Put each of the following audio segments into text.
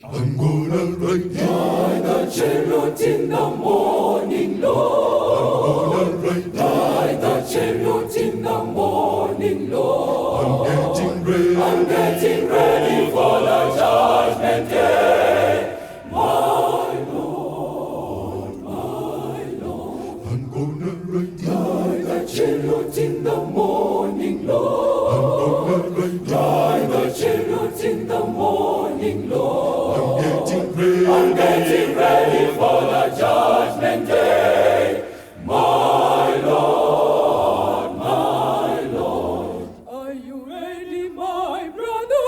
I'm gonna ride in the chariot in the morning, Lord. I'm gonna ride, ride the chariot in the morning, Lord. I'm getting ready. I'm getting ready for the judgment day. My Lord, my Lord. I'm gonna ride, ride the chariot in the morning, Lord. I'm gonna ride, ride the chariot in the morning, Lord. I'm getting ready. I'm getting ready for the judgment day. My Lord, my Lord. Are you ready, my brother?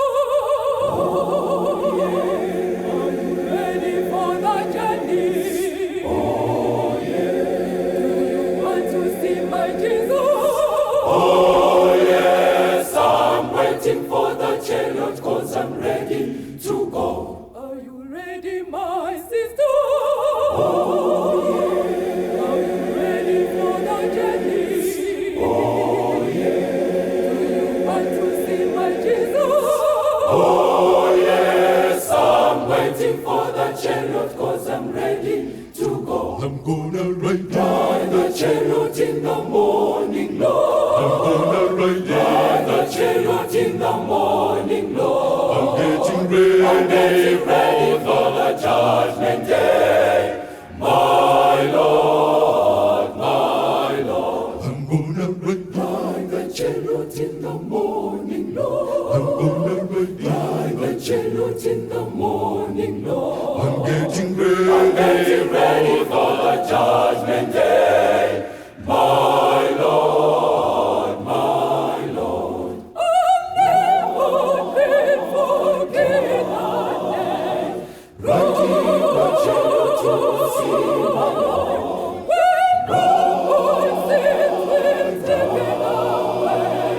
Oh, yeah. Are you ready for the journey? Oh, yeah. Do you want to see my Jesus? Oh, yes, I'm waiting for the chariot 'cause I'm ready to go. Are you ready, my sister? Oh, yeah. Are you ready for the journey? Oh, yeah. Do you want to see my Jesus? Oh, yes, I'm waiting for the chariot 'cause I'm ready to go. I'm gonna ride, ride the chariot in the morning, Lord. I'm gonna ride, ride the chariot in the morning, Lord. I'm getting ready. I'm getting ready for the judgment day. My Lord, my Lord. I'm gonna ride, ride the chariot in the morning, Lord. I'm gonna ride, ride the chariot in the morning, Lord. I'm getting ready. I'm getting ready for the judgment day. My Lord, my Lord. I'll never forget that day. Riding the chariot to see my Lord. When all sins will taken away.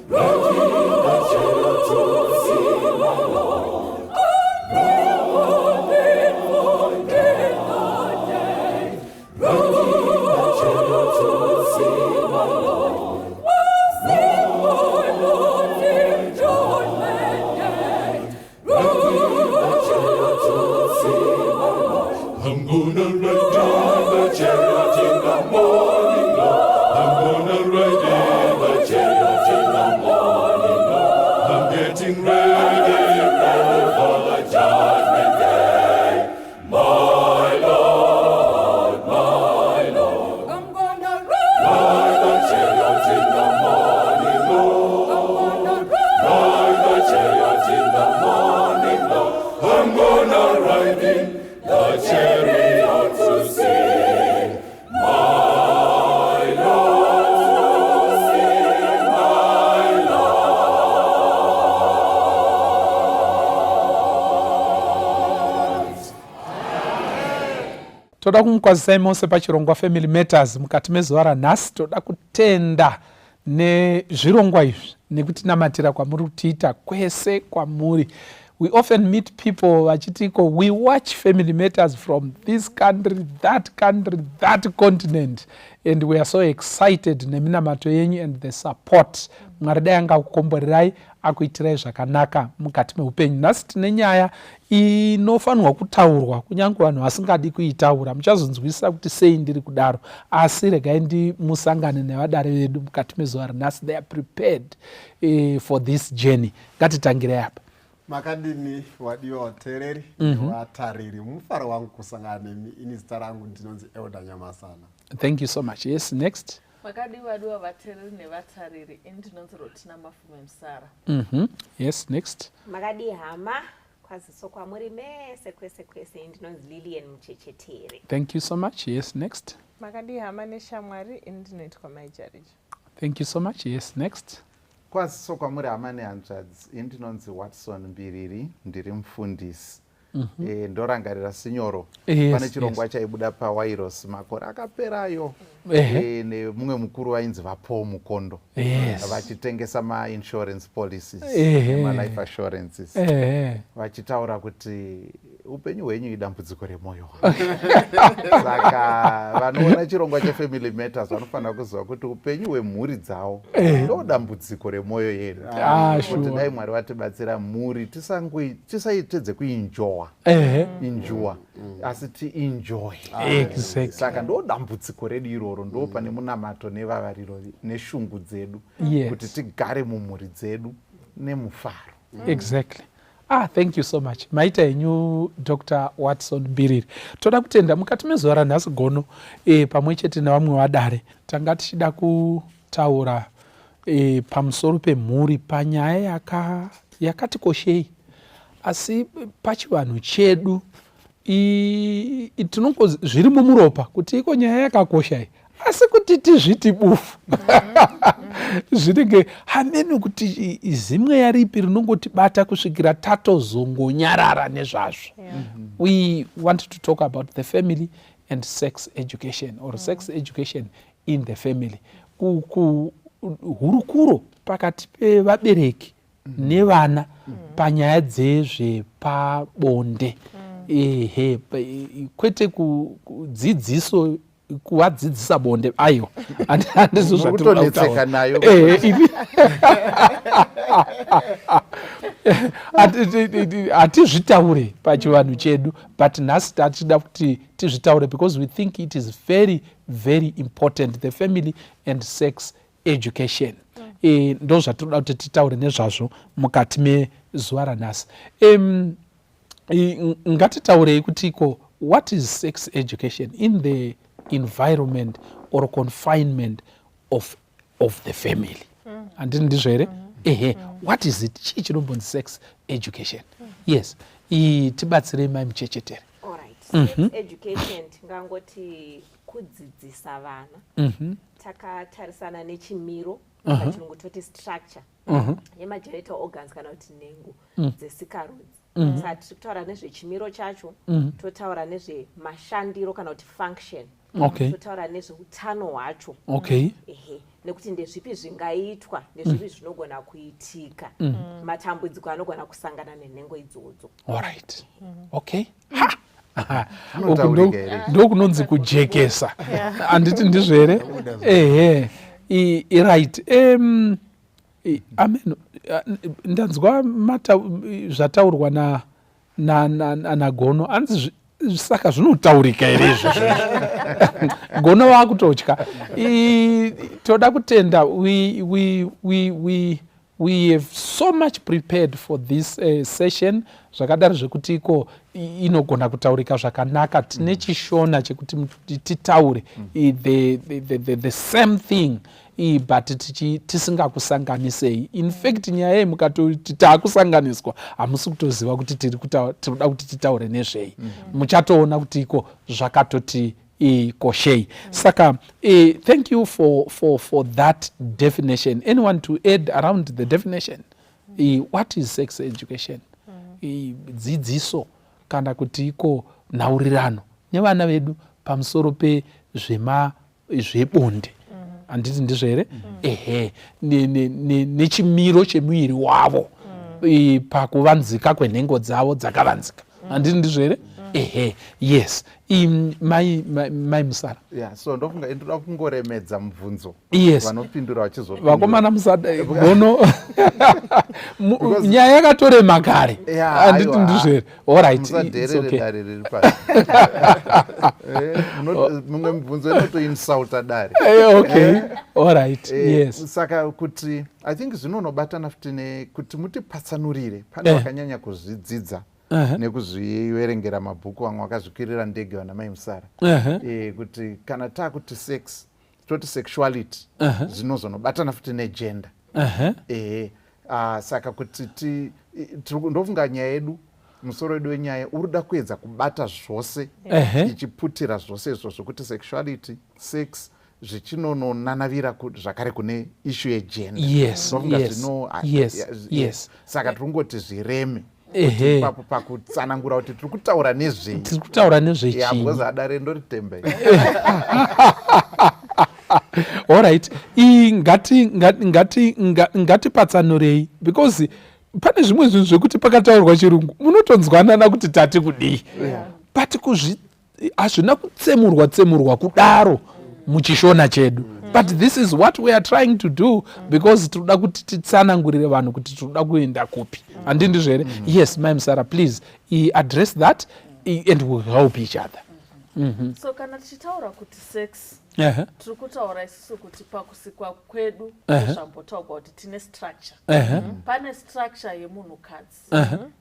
Riding the chariot to see my Lord. I'll never forget that day. Riding the chariot to see my Lord. We'll see my Lord in judgment day. Riding the chariot to see my Lord. I'm gonna ride in the chariot in the morning, Lord. I'm gonna ride in the chariot in the morning, Lord. I'm getting ready, ready for the judgment day. My Lord, my Lord. I'm gonna ride, ride the chariot in the morning, Lord. I'm gonna ride, ride the chariot in the morning, Lord. I'm gonna ride in the chariot to see my Lord, to see my Lord. Toda kumukwazisai mose pachirongwa Family Matters mukati mezuva ranhasi. Toda kutenda nezvirongwa izvi nekutinamatira kwamuri kutiita kwese kwamuri. We often meet people vachitiko, "We watch Family Matters from this country, that country, that continent," and we are so excited neminamato yenyu and the support. Mwari dai angakukomborerai, akuitirai zvakanaka mukati meupenyu. Nhasi tine nyaya inofanirwa kutaurwa kunyange vanhu vasingadi kuitaura. Muchazonzwisisa kuti sei ndiri kudaro, asi regai ndimusangane nevadare vedu mukati mezuva ranhasi. They are prepared for this journey. Ngatitangirei apa. Makadini, wadiwa vateereri nevatariri? Mufaro wangu kusangana nemi. Ini zita rangu ndinonzi Elder Nyamasana. Thank you so much. Yes, next. Makadiwa, diwa vateereri nevatariri. Ini ndinonzi Rotina Mafume Musara. Yes, next. Makadi hama? Kwaziso kwamuri mese kwese kwese. Ndinonzi Lilian Muchechetere. Thank you so much. Yes, next. Makadi hama neshamwari? Ini ndinoitwa Maijarija. Thank you so much. Yes, next. Kwaziso kwamuri hama nehanzvadzi. Ini ndinonzi Watson Mbiriri, ndiri mufundisi. Ndorangarira sinyoro pane chirongwa chaibuda pawairos makore akaperayo nemumwe mukuru vainzi vaPaul Mukondo vachitengesa mainsurance policies nemalife assurances, vachitaura kuti Upenyu hwenyu idambudziko remwoyo wangu. Saka vanoona chirongwa chefamily matters vanofanira kuziva kuti upenyu hwemhuri dzavo eh. ndo dambudziko remwoyo yedu. Ah, kuti dai Mwari vatibatsira mhuri tisaite dzekuinjowa injuwa mm. asi tienjoy. Exactly. Saka ndo dambudziko redu iroro, ndo pane munamato nevavariro neshungu dzedu kuti tigare mumhuri dzedu nemufaro. Exactly. Ah, thank you so much. Maita henyu Dr. Watson Biriri. Toda kutenda mukati mezuva ranhasi gono e, pamwe chete nevamwe vadare. Tanga tichida kutaura e, pamusoro pemhuri panyaya yaka yakati koshei. Asi pachivanhu chedu tinongo zviri mumuropa kuti iko nyaya yakakosha iyi asi kuti tizviti bufu zvinenge hameno kuti zimweya ripi rinongotibata kusvikira tatozongonyarara nezvazvo. We want to talk about the family and sex education or sex education in the family. Hurukuro pakati pevabereki nevana panyaya dzezvepabonde. Ehe, kwete kudzidziso kuvadzidzisa bonde, aiwa, handizvo zvatinoda nayo. Hatizvitaure pachivanhu chedu, but nhasi tatida kuti tizvitaure because we think it is very very important, the family and sex education. E, ndo zvatinoda kuti titaure nezvazvo mukati mezuva ranhasi. Ngatitaurei kuti iko what is sex education in the environment or confinement of the family? Handiti ndizvo here? Ehe. What is it? Chii chinombonzi sex education? Yes, tibatsirei mai Muchechetere. Alright. Sex education tingangoti kudzidzisa vana takatarisana nechimiro, pachirungu toti structure, yemagenital organs kana kuti nhengo dzesikarudzi. Saka tiri kutaura nezvechimiro chacho, totaura nezvemashandiro kana kuti function, totaura nezveutano hwacho. Ehe, nekuti ndezvipi zvingaitwa, ndezvipi zvinogona kuitika, matambudziko anogona kusangana nenhengo idzodzo. Alright, okay. Ha, uku ndokunonzi kujekesa, handiti ndizvo here? Ehe, right. Amen. Ndanzwa zvataurwa naGono, anzi saka zvinotaurika here izvozvo? Gono vaakutotya. Toda kutenda. We have so much prepared for this session, zvakadaro zvekuti iko inogona kutaurika zvakanaka. Tine chishona chekuti titaure the same thing, but tisingakusanganisei. In fact, nyaya iyi mukatoti taakusanganiswa, hamusi kutoziva kuti tiri kuda kuti titaure nezvei. Muchatoona kuti iko zvakatoti ikoshei. Saka thank you for that definition. Anyone to add around the definition? What is sex education? Dzidziso kana kuti iko nhaurirano nevana vedu pamusoro pezvema zvebonde, handiti ndizvo here? Ehe, nechimiro chemuviri wavo pakuvanzika kwenhengo dzavo dzakavanzika, handiti ndizvo here? Ehe, yes. Mai Musara. Yeah, so ndofunga ndoda kungoremedza mubvunzo. Yes. Vanopindura vachizopindura. Vakomana, musada gono, nyaya yakatorema kare, handiti ndizvo here? Alright, it's Musadherere okay. dare riri pasi. Mumwe mubvunzo inotoinsulta dare. Okay, alright. Yes. Saka kuti I think zvinonobatana futi nekuti mutipatsanurire pane vakanyanya kuzvidzidza nekuzviverengera mabhuku, vamwe vakazvikwirira ndege, vana mai Musara, kuti kana taakuti sex, toti sexuality, zvinozonobatana futi negender. Ehe, saka kuti ndofunga nyaya yedu, musoro wedu wenyaya uri kuda kuedza kubata zvose, ichiputira zvose izvozvo, kuti sexuality, sex, zvichinononanavira zvakare kune issue yegender. Ndofunga saka tiri kungoti zvireme kuti ipapo pakutsanangura kuti tiri kutaura nezvei. Tiri kutaura nezvechii? Because adare ndoritemba. Alright, ngati ngatipatsanurei because Pane zvimwe zvinhu zvekuti pakataurwa chirungu munotonzwanana kuti tati kudii, but kuzvi hazvina kutsemurwa tsemurwa kudaro muchishona chedu. But this is what we are trying to do, because tinoda kuti titsanangurire vanhu kuti tinoda kuenda kupi. Handindizvo here? Yes, mai Musara, please address that and we'll help each other. So kana tichitaura kuti sex, tiri kutaura isusu kuti pakusikwa kwedu, zvambotaurwa kuti tine structure. Pane structure yemunhukadzi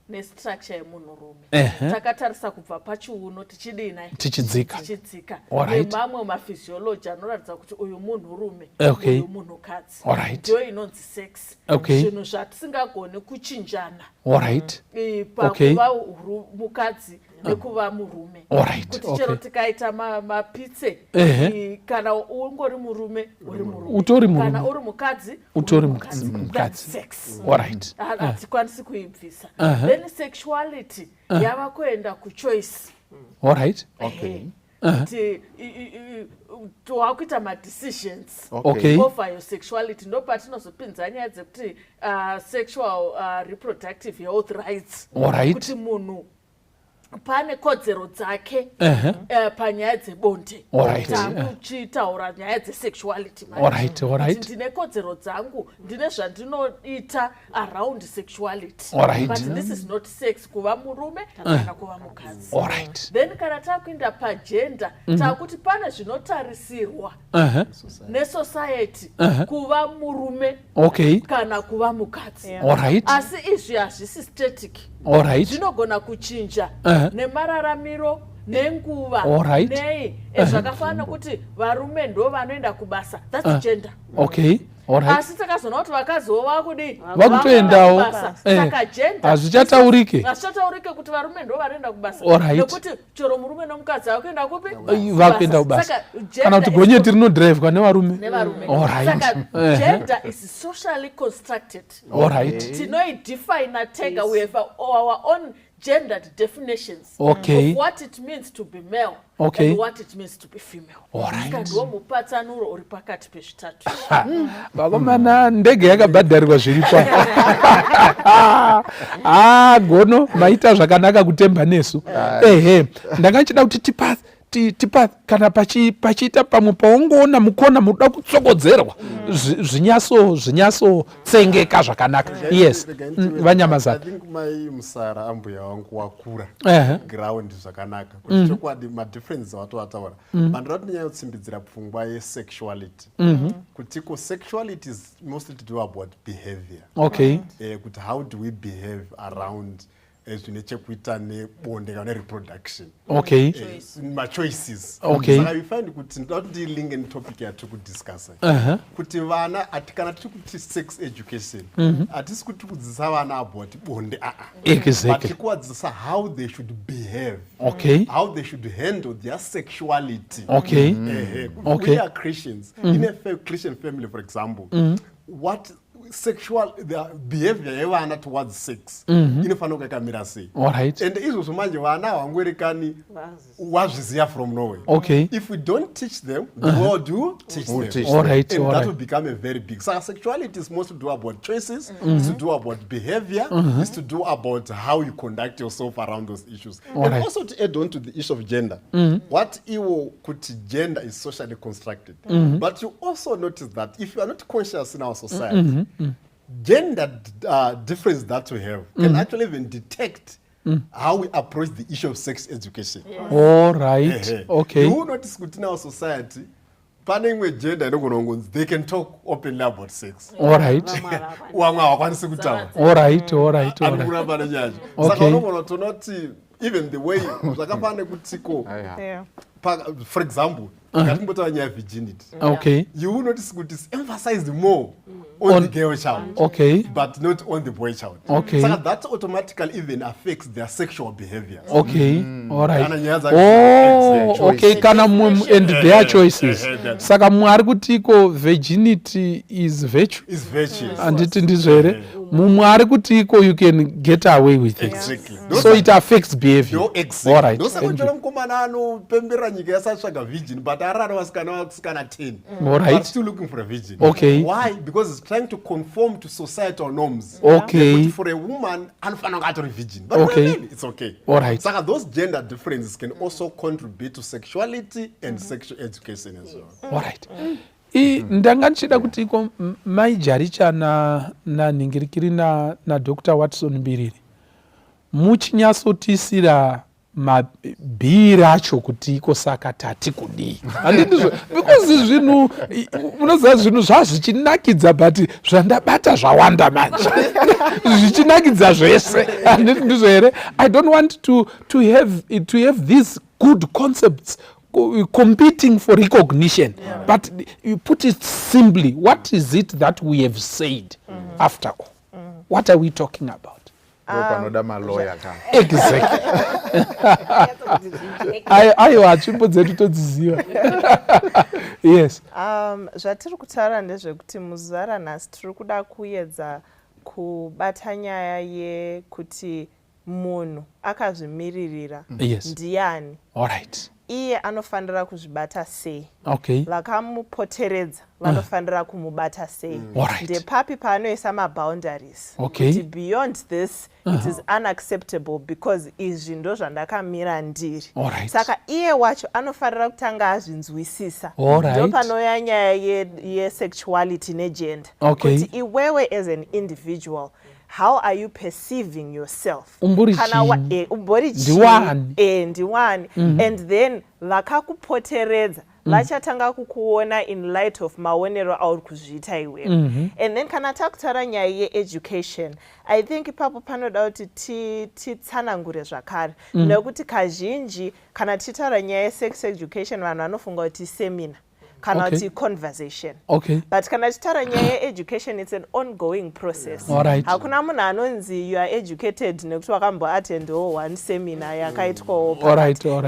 nestructure yemunhurume. Takatarisa kubva pachiuno tichidina? Tichidzika. Tichidzika. Nemamwe maphysiology anoratidza kuti uyu munhurume, uyu munhukadzi. Ndiyo inonzi sex. Zvinhu zvatisingagoni kuchinjana pakuva mukadzi nekuva murume, kuti chero tikaita mapitse, kana ungori murume, uri murume. Utori murume. Kana uri mukadzi, utori mukadzi. Mukadzi. Sex hatikwanisi kuibvisa. Then sexuality yava kuenda kuchoice. Kuti wakuita madecisions over your sexuality. Ndo patinozopinza nyaya dzekuti sexual reproductive health rights, kuti munhu pane kodzero dzake panyaya dzebonde. Takuchitaura nyaya dzesexuality manje. Ndine kodzero dzangu, ndine zvandinoita around sexuality. But this is not sex kuva murume kana kuva mukadzi. Then kana takuinda pagender, takuti pane zvinotarisirwa nesociety kuva murume kana kuva mukadzi. Asi izvi hazvisi static. Zvinogona kuchinja nemararamiro, nenguva. Nei? Zvakafanana kuti varume ndo vanoenda kubasa, that's gender. Asi takazoona kuti vakadziwo vakudii? Vakutoendawo. Kubasa. Saka gender Hazvichataurike. Hazvichataurike kuti varume ndo vanoenda kubasa, nekuti chero murume nomukadzi vakuenda kupi? Vakuenda kubasa. Saka Kana kuti gender is gonyeti rinodhiraivhwa nevarume. Nevarume. Saka gender is socially constructed. Tinoidefina tega. We have our own gendered definitions of what it means to be male and what it means to be female. Saka ndiwo mupatsanuro uri pakati pezvitatu. Vakomana, ndege yakabhadharirwa zviripo. Ah, gono maita zvakanaka kutemba nesu. Ehe, ndanga ndichida kuti tipa kana pachiita pamwe paungoona mukona munoda kutsokodzerwa, zvinyatsotsengeka zvakanaka. Yes, vanyamazana. I think mai Musara, ambuya wangu wakura ground zvakanaka kuti chokwadi madifferences awatovataura. Mandira kuti ndinyanyotsimbidzira pfungwa yesexuality, kuti ko sexuality is mostly to do about behavior. Kuti how do we behave around zvine chekuita nebonde kana nereproduction. Machoices. Saka you find kuti ndoda kuti ndilinge netopic yatiri kudiscussa, kuti vana kana tiri kuti sex education, hatisi kuti kudzidzisa vana about bonde, aa. But tiri kuvadzidzisa how they should behave, how they should handle their sexuality. Ehe. We are Christians. In a Christian family, for example, what sexual, the behavior yevana towards sex inofanira kunge yakamira sei? And izvozvo manje vana havangoerekani wazviziva from nowhere. If we don't teach them, the world will teach Will them. teach And that will become a very big. So sexuality is mostly to do about choices, it's to do about behavior, it's to do about how you conduct yourself around those issues. And also to add on to the issue of gender, what iwo kuti gender is socially constructed. But you also notice that if you are not conscious in our society, gender difference that we have can actually even detect how we approach the issue of sex education. Ehe. You will notice kuti in our society pane imwe gender inogona kungonzi they can talk openly about sex, vamwe havakwanisi kutaura. Ari kuramba nenyaya. Saka unogona kutoona kuti even the way zvakafanana nekuti ko for example, ngatimbotaura nyaya yevirginity. You will notice kuti it's emphasized more on the girl child but not on the boy child. Saka that automatically even affects their sexual behaviors. Kana nyaya Oh, okay, kana mumwe and their choices. Saka mumwe ari kuti iko virginity is virtue. Is virtue. Handiti ndizvo here? Mumwe ari kuti iko you can get away with it. Exactly. So it affects behavior. No, exactly. All right. Ndosaka Thank uchiona you. mukomana anopemberera nyika yasatsvaga virgin, but arara vasikana vasikana 10. All right. But still looking for a virgin. Okay. Why? Because it's trying to conform to societal norms. Okay. Yekuti for a woman anofanira kunge atori virgin. But Okay. for a man, it's okay. All right. Saka those gender differences can also contribute to sexuality and sexual education as well. All right. Ndanga ndichida kuti iko mai Jaricha nanhingirikiri na, na Dr. Watson Mbiriri muchinyatsotisira mabhiri acho kuti iko saka tati kudii, handindizvo? Because zvinhu, unoziva, zvinhu zvazvichinakidza, but zvandabata zvawanda manje, zvichinakidza zvese, handiti ndizvo here? I don't want to have these good concepts competing for recognition, but you put it simply, what is it that we have said? After all, what are we talking about? Ndo panoda maloya ka. Exactly. Aiwa, tsvimbo dzedu todziziva, yes. Zvatiri kutaura ndezvekuti muzuva ranhasi tiri kuda kuedza kubata nyaya yekuti munhu akazvimiririra ndiani, all right iye anofanira kuzvibata sei, vakamupoteredza vanofanira kumubata sei, ndepapi paanoisa maboundaries kuti beyond this it is unacceptable because izvi ndo zvandakamira ndiri. Saka iye wacho anofanira kutanga azvinzwisisa. Ndo panouya nyaya yesexuality negender, kuti iwewe as an individual, how are you perceiving yourself? Umbori Kana chii? Umbori chii? Ndiwani? Ndiwani. And then vakakupoteredza vachatanga kukuona in light of maonero auri kuzviita iwewe. And then kana takutaura nyaya yeeducation, I think ipapo panoda kuti titsanangure zvakare, nekuti kazhinji kana tichitaura nyaya yesex education, vanhu vanofunga kuti seminar kana kuti conversation. But kana tichitaura nyaya yeeducation, it's an ongoing process. Hakuna munhu anonzi you are educated nekuti wakamboatendawo one seminar yakaitwawo.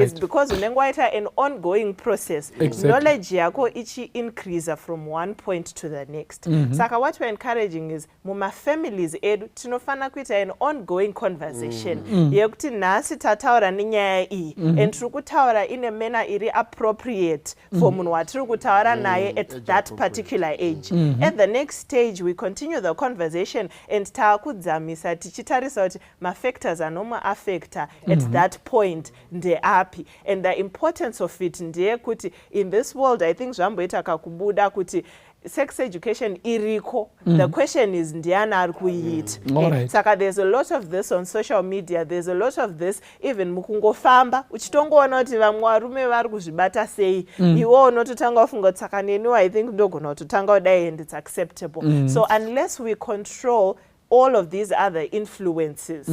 It's because unenge waita an ongoing process, knowledge yako ichiincreasa from one point to the next. Saka what we're encouraging is mumafamilies edu tinofanira kuita an ongoing conversation yekuti nhasi tataura nenyaya iyi and tiri kutaura ine manner iri appropriate for munhu watiri kutaura naye at Age that appropriate. Particular age. At the next stage we continue the conversation and taakudzamisa tichitarisa kuti mafactors anomuaffecta at that point ndeapi. And the importance of it ndeyekuti in this world, I think zvamboita kakubuda kuti sex education iriko, the question is ndiani ari kuiita. Saka there's a lot of this on social media, there's a lot of this even mukungofamba uchitongoona kuti vamwe varume vari kuzvibata sei, iwe unototanga kufunga kuti saka neniwo I think ndogona kutotanga kudai and it's acceptable. So unless we control all of these other influences,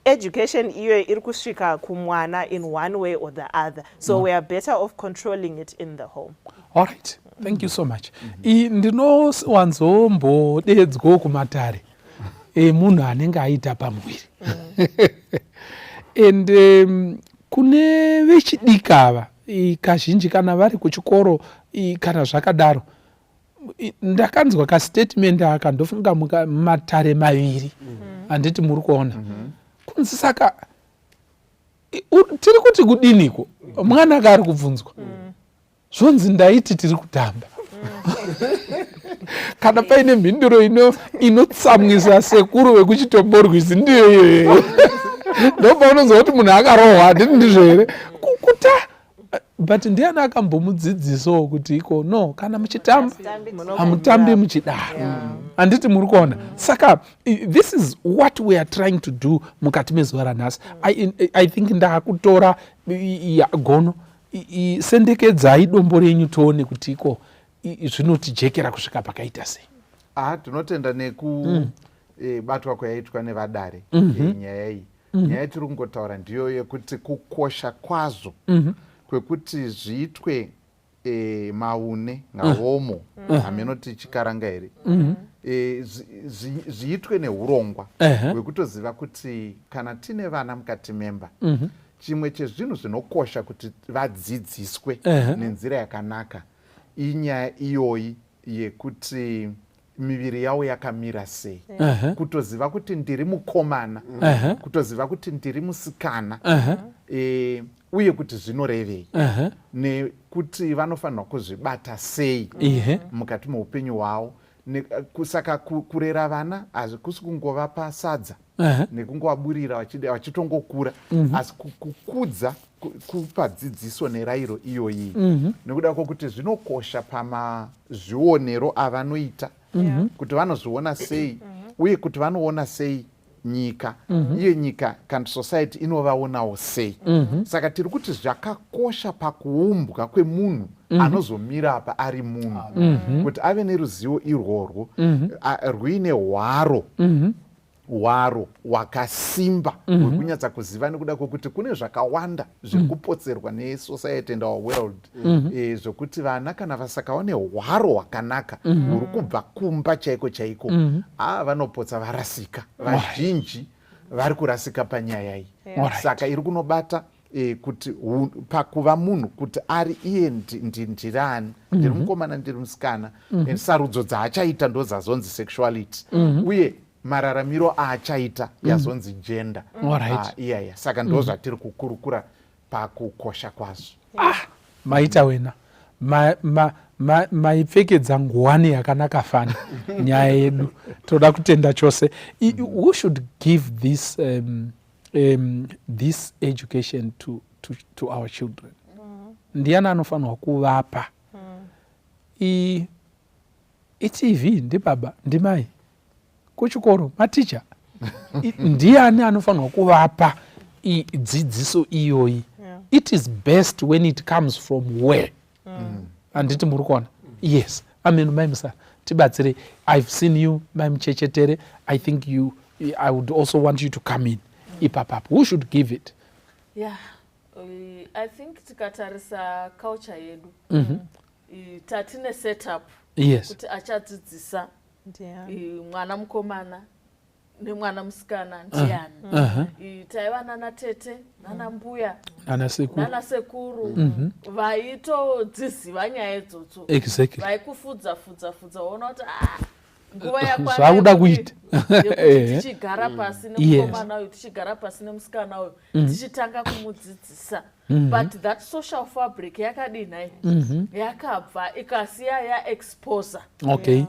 education iyoyo iri kusvika kumwana in one way or the other, so we are better off controlling it in the home. All right, thank you so much. Ndinowanzombodedzwawo kumatare emunhu anenge aita pamuviri and kune vechidiki ava, kazhinji kana vari kuchikoro, kana zvakadaro, ndakanzwa kastatement aka, ndofunga mumatare maviri, handiti muri kuona? Kunzi saka tiri kuti kudiniko? Mwana aka ari kubvunzwa, zvonzi ndaiti tiri kutamba. Kana paine mhinduro inotsamwisa sekuru vekuchitomborwisi, ndiyo iyoyo. Ndopaunonzwa kuti munhu akarohwa, handiti ndizvo here? Kuta, but ndiani akambomudzidzisawo kuti iko no, kana muchitamba hamutambi muchidaro, handiti muri kuona? Saka this is what we are trying to do mukati mezuva ranhasi. I think ndaakutora gono. Sendekedzai dombo renyu tione kuti iko zvinotijekera kusvika pakaita sei. Ah, tinotenda nekubatwa kwayaitwa nevadare. Nyaya iyi, nyaya yatiri kungotaura ndiyo yekuti kukosha kwazvo kwekuti zviitwe maune ngaomo, haminoti chikaranga here, zviitwe neurongwa hwekutoziva kuti kana tine vana mukati memba, chimwe chezvinhu zvinokosha kuti vadzidziswe nenzira yakanaka inyaya iyoyi yekuti miviri yavo yakamira sei. Kutoziva kuti ndiri mukomana, kutoziva kuti ndiri musikana, uye kuti zvinorevei, nekuti vanofanirwa kuzvibata sei mukati meupenyu hwavo. Saka kurera vana hazvikusi kungovapa sadza nekungovaburira vachitongokura, asi kukudza, kupa dzidziso nerayiro iyoyi, nekuda kwokuti zvinokosha pamazvionero avanoita, kuti vanozviona sei, uye kuti vanoona sei nyika, iye nyika kana society inovaonawo sei. Saka tiri kuti zvakakosha pakuumbwa kwemunhu anozomira apa ari munhu, kuti ave neruzivo irworwo rwuine hwaro hwaro hwakasimba hwekunyatsa kuziva, nekuda kwekuti kune zvakawanda zviri kupotserwa nesociety and our world, zvokuti vana kana vasakawa nehwaro hwakanaka huri kubva kumba chaiko chaiko, vanopotsa varasika. Vazhinji vari kurasika panyaya iyi. Saka iri kunobata kuti pakuva munhu, kuti ari iye ndirani, ndiri mukomana, ndiri musikana, sarudzo dzaachaita ndo dzazonzi sexuality, uye mararamiro aachaita yazonzi gender. Iyaya. Saka ndo zvatiri kukurukura pakukosha kwazvo. Ah, maita wena, maipfekedza nguwani yakanaka fani nyaya yedu. Toda kutenda chose. Who should give this education to our children? Ndiani anofanirwa kuvapa? ITV? Ndibaba? Ndimai? Kuchikoro? Maticha? Ndiani anofanirwa kuvapa dzidziso iyoyi? It is best when it comes from where? Handiti muri kuona? Yes, amen. Mai Musara, tibatsire. I've seen you, Mai Muchechetere. I think you, I would also want you to come in ipapapo. Who should give it? Yeah, I think tikatarisa culture yedu, tatine setup kuti achadzidzisa mwana mukomana nemwana musikana ndiani? Taiva nana tete, nana mbuya, nana sekuru. Nana sekuru vaitodziziva nyaya idzodzo, vaikufudza fudza fudza, waona kuti, ah, nguva yakwana Zvakuda kuita. Yekuti tichigara pasi nemukomana uyu, tichigara pasi nemusikana uyu, tichitanga kumudzidzisa. But that social fabric yakadii nhai? Yakabva ikasiya yaexposa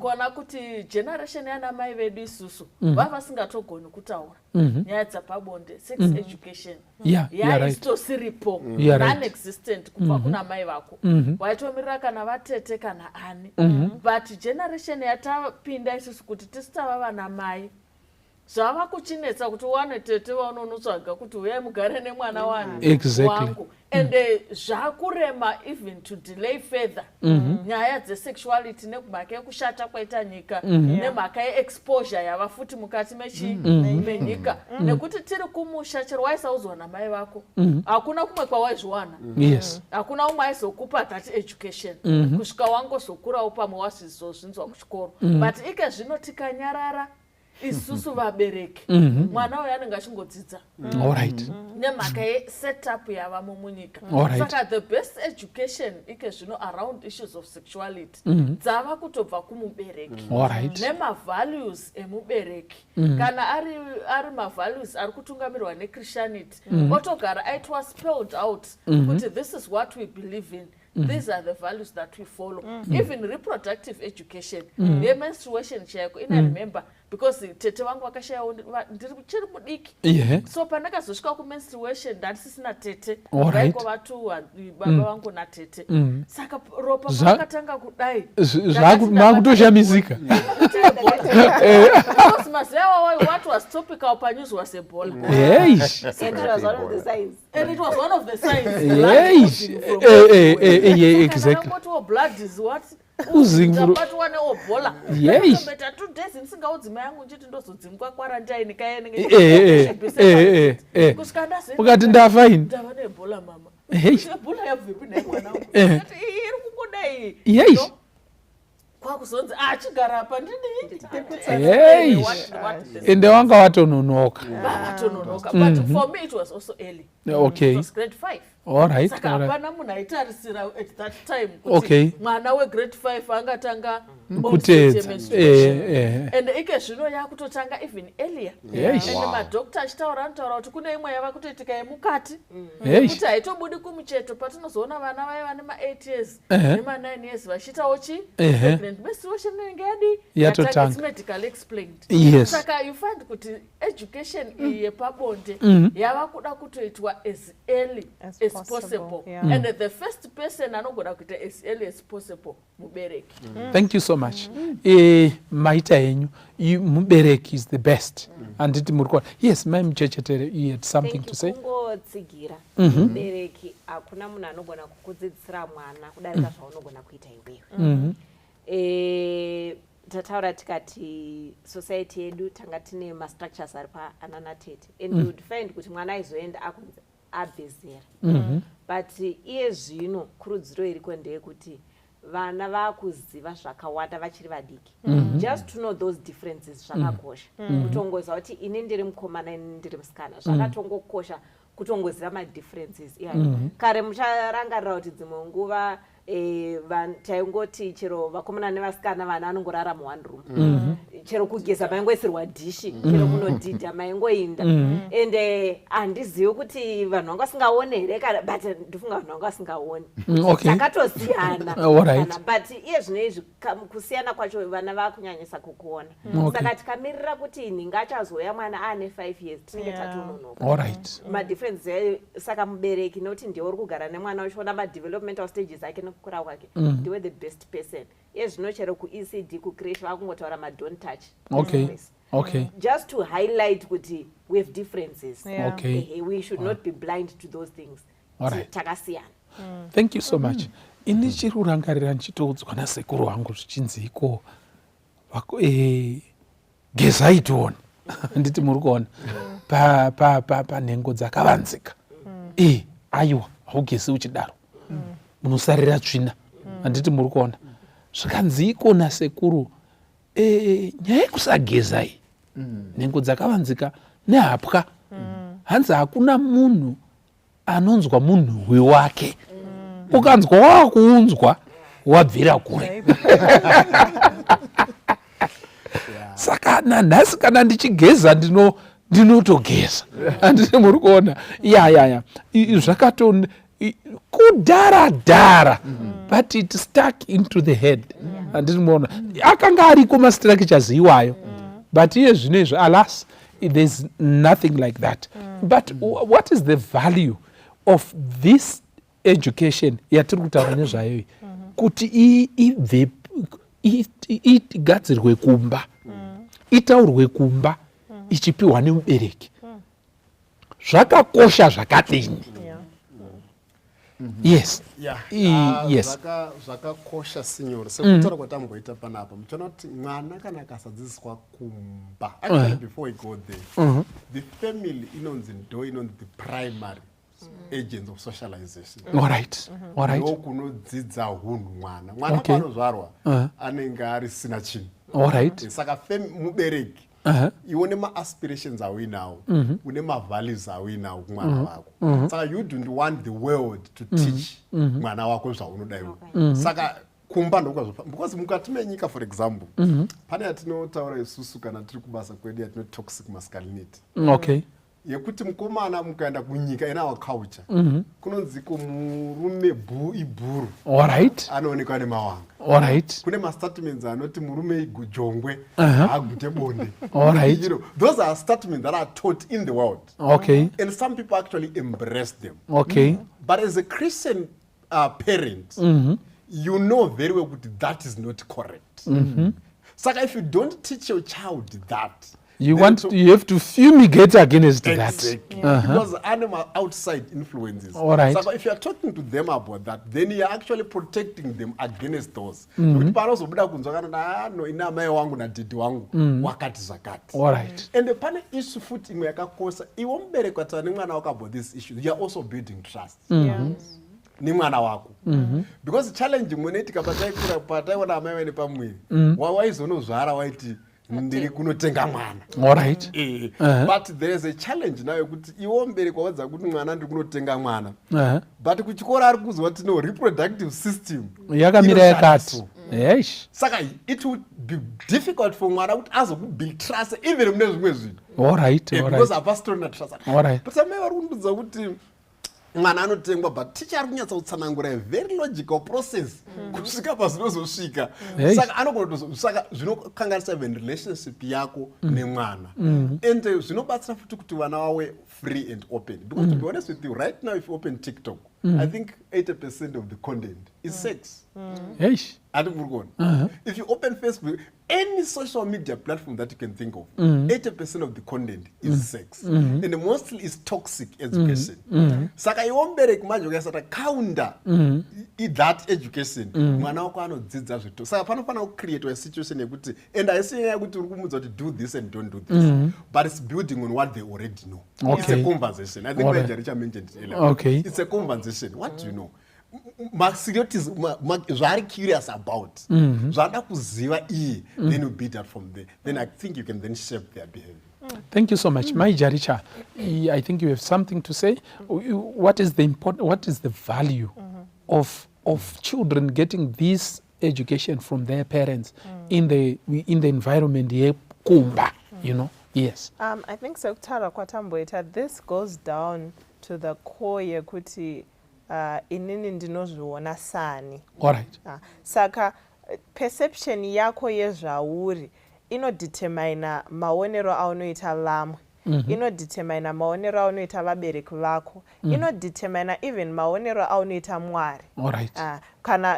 kuona kuti generation yana mai vedu isusu vava vasingatogoni kutaura nyaya dzapabonde. Sex education yaisitosiripo, non-existent kubva kuna mai vako. Waitomirira kana vatete kana ani. But generation yatapinda isusu, kuti tisu tava vana mai, zvava kuchinetsa kuti uwane tete vaunonotsvaga kuti uyai mugare nemwana wani wangu. Ende zvakurema even to delay further nyaya dzesexuality nemhaka yekushata kwaita nyika, nemhaka yeexposure yava futi mukati menyika, nekuti tiri kumusha, chero waisaudzwa namai vako, hakuna kumwe kwawaizviwana. Hakuna umwe aizokupa that education kusvika wangozokurawo, pamwe wasizozvinzwa kuchikoro. But ike zvino tikanyarara isusu vabereki, mwana uyu anenge achingodzidza All right. Nemhaka yesetup yavamo munyika. Saka the best education ike zvino around issues of sexuality dzava kutobva kumubereki All right. nemavalues emubereki. Kana ari mavalues ari kutungamirwa nechristianity, otogara aitwa spelled out kuti this is what we believe in, these are the values that we follow. Even reproductive education yemenstruation chaiko ina, remember, because tete vangu vakashayawo ndiri chiri mudiki, so pandakazosvika kumenstruation ndandisisina tete. Vaingova tu baba vangu natete. Saka ropa parakatanga kudai, Makutoshamisika. Because mazuva iwawayo what was topical panews was Ebola. And it was one of the signs. And it was one of the signs. Exactly. Ngotiwo blood is what? Oozing Tabatwa neebola. Tombeta 2 days ndisingaudzi mai yangu, nchiti ndozodzingwa quarantine kaya. Kusvika ndazoenda Ukati ndafa ini. Ndava neebola, mama. Ebola yabvepi nhai mwanangu? Ndati, "Iyi iri kungodai." No. Kwakuzonzi achigara apa ndidii? Hey. Ende wanga watononoka. Vatononoka, but for me it was also early. It was grade 5. Saka hapana munhu aitarisira at that time kuti mwana wegrade 5 angatanga Kuteedza. onset menstruation. Eh. And ike zvino yakutotanga even earlier. Yes. And madhokta achitaura, anotaura kuti kune imwe yava kutoitika yemukati, kuti haitobudi kumucheto. Patinozoona vana vaiva nema8 years, nema9 years, vachiitawo chi pregnant, menstruation inenge yadi? Yatotanga. It's medically explained. Saka you find kuti education iyi yepabonde yava kuda kutoitwa as early as as possible, possible. And the first person anogona kuita as early as possible mubereki. Thank you so much. Maita henyu. Mubereki is the best, handiti muri kuona? Yes, mai Muchechetere, you had something Thank to you. say. Kungotsigira mubereki, hakuna munhu anogona kukudzidzisira mwana kudarika zvaunogona kuita iwewe. Tataura tikati society yedu tanga tine mastructures ari paanana tete, and you would find kuti mwana aizoenda akunzi abve zera. But iye zvino kurudziro iriko ndeyekuti vana vakuziva zvakawanda vachiri vadiki. Just to know those differences zvakakosha. Kutongoziva kuti ini ndiri mukomana, ini ndiri musikana, zvakatongokosha kutongoziva madifferences iyayo. Kare mucharangarira kuti dzimwe nguva taingoti chero vakomana nevasikana, vana anongorara muone room. Chero kugeza maingoisirwa dhishi, chero kunodhidha maingoinda. And handizivi kuti vanhu vanga vasingaoni here kana, but ndifunga vanhu vanga vasingaoni. Takatosiyana. Kana, but iye zvino izvi kusiyana kwacho vana vakunyanyisa kukuona. Saka tikamirira kuti nhinga achazouya mwana aane 5 years, tinenge tatononoka. Madifferences ayo. Saka mubereki, nokuti ndiwe uri kugara nemwana uchiona madevelopmental stages ake nekukura kwake, ndiwe the best person. Iye zvino chero kuECD, kucreche, vakungotaura madon't touch this. Just to highlight kuti we have differences. We should not be blind to those things. Takasiyana. Thank you so much. Ini chiri kurangarira ndichitoudzwa nasekuru wangu zvichinzi iko gezai tione, handiti muri kuona panhengo dzakavanzika? Aiwa, haugezi uchidaro, munosarira tsvina, handiti muri kuona? Zvikanzi iko nasekuru, nyaya yekusageza iyi, nhengo dzakavanzika nehapwa, hanzi hakuna munhu anonzwa munhuhwi wake. Ukanzwa wakuunzwa, wabvira kure. Saka nanhasi kana ndichigeza, ndinotogeza, handiti muri kuona? Ya, zvakato kudhara dhara, but it stuck into the head, handiti muona? Akanga ariko mastructures iwayo, but iye zvino izvo, alas, there's nothing like that. But what is the value of this education yatiri kutaura nezvayo iyi, kuti ibve igadzirwe kumba, itaurwe kumba, ichipiwa nemubereki? Zvakakosha zvakadini? Yes. Yeah. Zvakakosha, sinyoro, sekutaura kwatamboita panapa. Muchiona kuti mwana kana akasadzidziswa kumba, actually, before we go there, the family inonzi ndo inonzi the primary agents of socialization. All right all right Ndokunodzidza hunhu mwana. Mwana paanozvarwa anenge arisina chinhu. all right Saka mubereki, iwe une maaspirations auinawo, une mavalues auinawo kumwana wako. Saka you don't want the world to teach mwana wako zvaunoda iwe. Saka kumba ndokwazvo, because mukati menyika, for example, pane yatinotaura isusu kana tiri kubasa kwedu yatinoti toxic masculinity, yekuti mukomana, mukaenda kunyika, in our culture, kunonziko murume ibhuru, anoonekwa nemawanga. Kune mastatements anoti murume igujongwe, haagute bonde. Those are statements that are taught in the world, and some people actually embrace them. But as a Christian parent, you know very well kuti that is not correct. Saka if you don't teach your child that, You then want you have to fumigate against that. Exactly. Because animal outside influences. Saka if you are talking to them about that, then you are actually protecting them against those. Nokuti panozobuda kunzwa kana ah, no, ine amai wangu nadhidhi wangu wakati zvakati. And pane issue futi imwe yakakosha. Iwe mubereki wataura nemwana wako about this issue, you are also building trust. Nemwana wako, because challenge imwe inoitika pataikura, pataiona amai vaine pamuviri, waizonozvara waiti ndiri kunotenga mwana. But there is a challenge nayo yekuti iwo mubereki waudza kuti mwana ndiri kunotenga mwana, but kuchikoro ari kuzwa kuti no, reproductive system yakamira inoshanda. Yakati So. Eish. Saka it would be difficult for mwana kuti azokubuild trust even mune zvimwe zvinhu, because hapasitorina trust. But amai vari kundudza kuti mwana anotengwa, but ticha ari kunyatsa kutsanangura a very logical process kusvika pazvinozosvika. Saka anogona saka zvinokanganisa even relationship yako nemwana. And zvinobatsira futi kuti vana vave free and open, because to be honest with you, right now if you open TikTok, I think 80% of the content is sex. Ati muri kuona, if you open Facebook, any social media platform that you can think of, 80% of the content is sex, and mostly is toxic education. Saka iwe mubereki manje ukaisata counter that education, mwana wako anodzidza zvito. Saka panofanira kucreatwa a situation yekuti, and haisi nyaya yekuti uri kumudza kuti do this and don't do this, but it's building on what they already know. It's a conversation. I think Jaricha mentioned it earlier. It's a conversation. What do you know, macuriosities, zvaari curious about, zvaada kuziva iye, then you build that from there. Then I think you can then shape their behavior. Thank you so much. Mai Jaricha, I think you have something to say. What is the what is the value of children getting this education from their parents in the environment yekumba, you know? Yes. I think sekutaura kwatamboita, this goes down to the core yekuti inini ndinozviona sani. Saka perception yako yezvauri inodetermina maonero aunoita vamwe, inodetermina maonero aunoita vabereki vako, inodetermina even maonero aunoita Mwari. Kana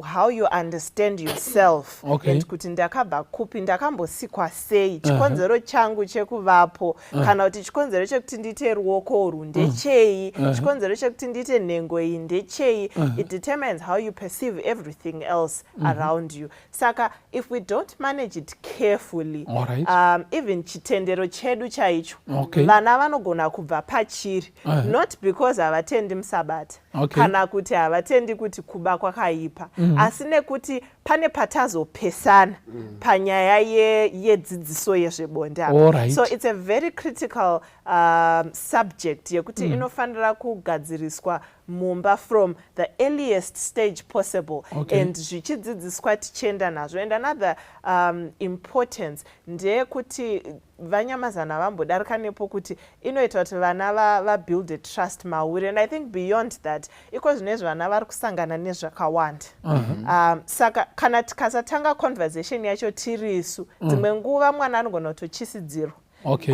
how you understand yourself and kuti ndakabva kupi, ndakambosikwa sei, chikonzero changu chekuvapo, kana kuti chikonzero chekuti ndiite ruoko urwu ndechei, chikonzero chekuti ndiite nhengo iyi ndechei. It determines how you perceive everything else around you. Saka if we don't manage it carefully, even chitendero chedu chaicho, vana vanogona kubva pachiri, not because havatendi musabata kana kuti havatendi kuti kuba kwakaipa, asi nekuti pane patazopesana panyaya yedzidziso yezvebonde apa. So it's a very critical subject yekuti inofanira kugadziriswa mumba from the earliest stage possible and zvichidzidziswa tichienda nazvo. And another importance ndeyekuti vanyamazana vambodarika nepo kuti inoita kuti vana vabuilde trust mauri. And I think beyond that, iko zvinezvi vana vari kusangana nezvakawanda. Saka kana tikasatanga conversation yacho tirisu, dzimwe nguva mwana anogona kutochisidzirwa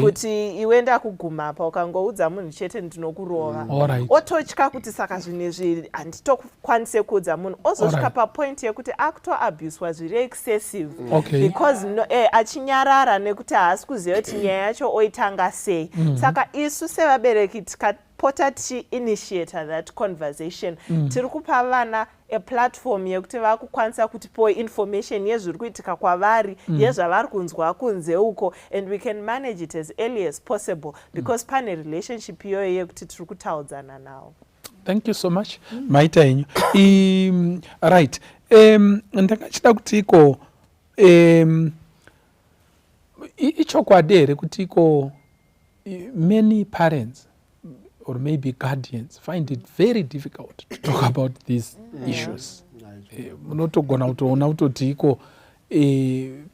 kuti iwe ndakuguma apa, ukangoudza munhu chete ndinokurova. Ototya kuti saka zvinhu izvi handitokwanise kuudza munhu, ozosvika papoint yekuti akutoabuswa zviri excessive because no, achinyarara nekuti haasi kuziva kuti nyaya yacho oitanga sei. Saka isu sevabereki tikapota tichiinitiata that conversation, tiri kupa vana a platform yekuti vakukwanisa kutipawo information yezviri kuitika kwavari, yezvavari kunzwa kunze uko, and we can manage it as early as possible because pane relationship iyoyo yekuti tiri kutaudzana navo. Thank you so much. Maita henyu. Right, ndakachida kuti iko ichokwadi here kuti iko many parents or maybe guardians find it very difficult to talk about these issues? Munotogona kutoona kutoti iko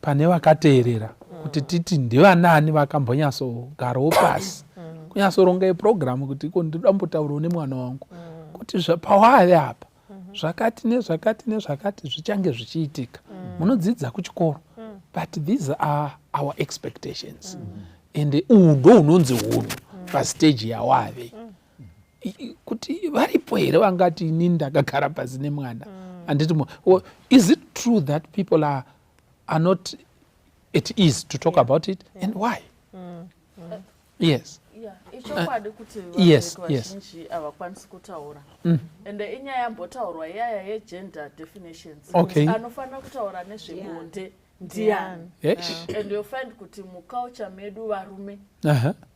pane vakateerera kuti titi ndivanani vakambonyatsogarawo pasi kunyatsoronga ipurogiramu kuti iko ndinoda mbotaurawo nemwana wangu kuti pawave apa zvakati nezvakati nezvakati zvichange zvichiitika. Munodzidza kuchikoro, but these are our expectations and uhu ndo hunonzi hunhu pastage yawave. Kuti varipo here vangati inini ndakagara pasi nemwana? Handiti is it true that people are not at ease to talk about it, and why? Yes. Yeah, ichokwadi kuti vabereki vazhinji havakwanisi kutaura. Ende inyaya yambotaurwa iyaya yegender definitions. Anofanira kutaura nezvebonde. Ndiani? Yes. And you'll find kuti muculture medu varume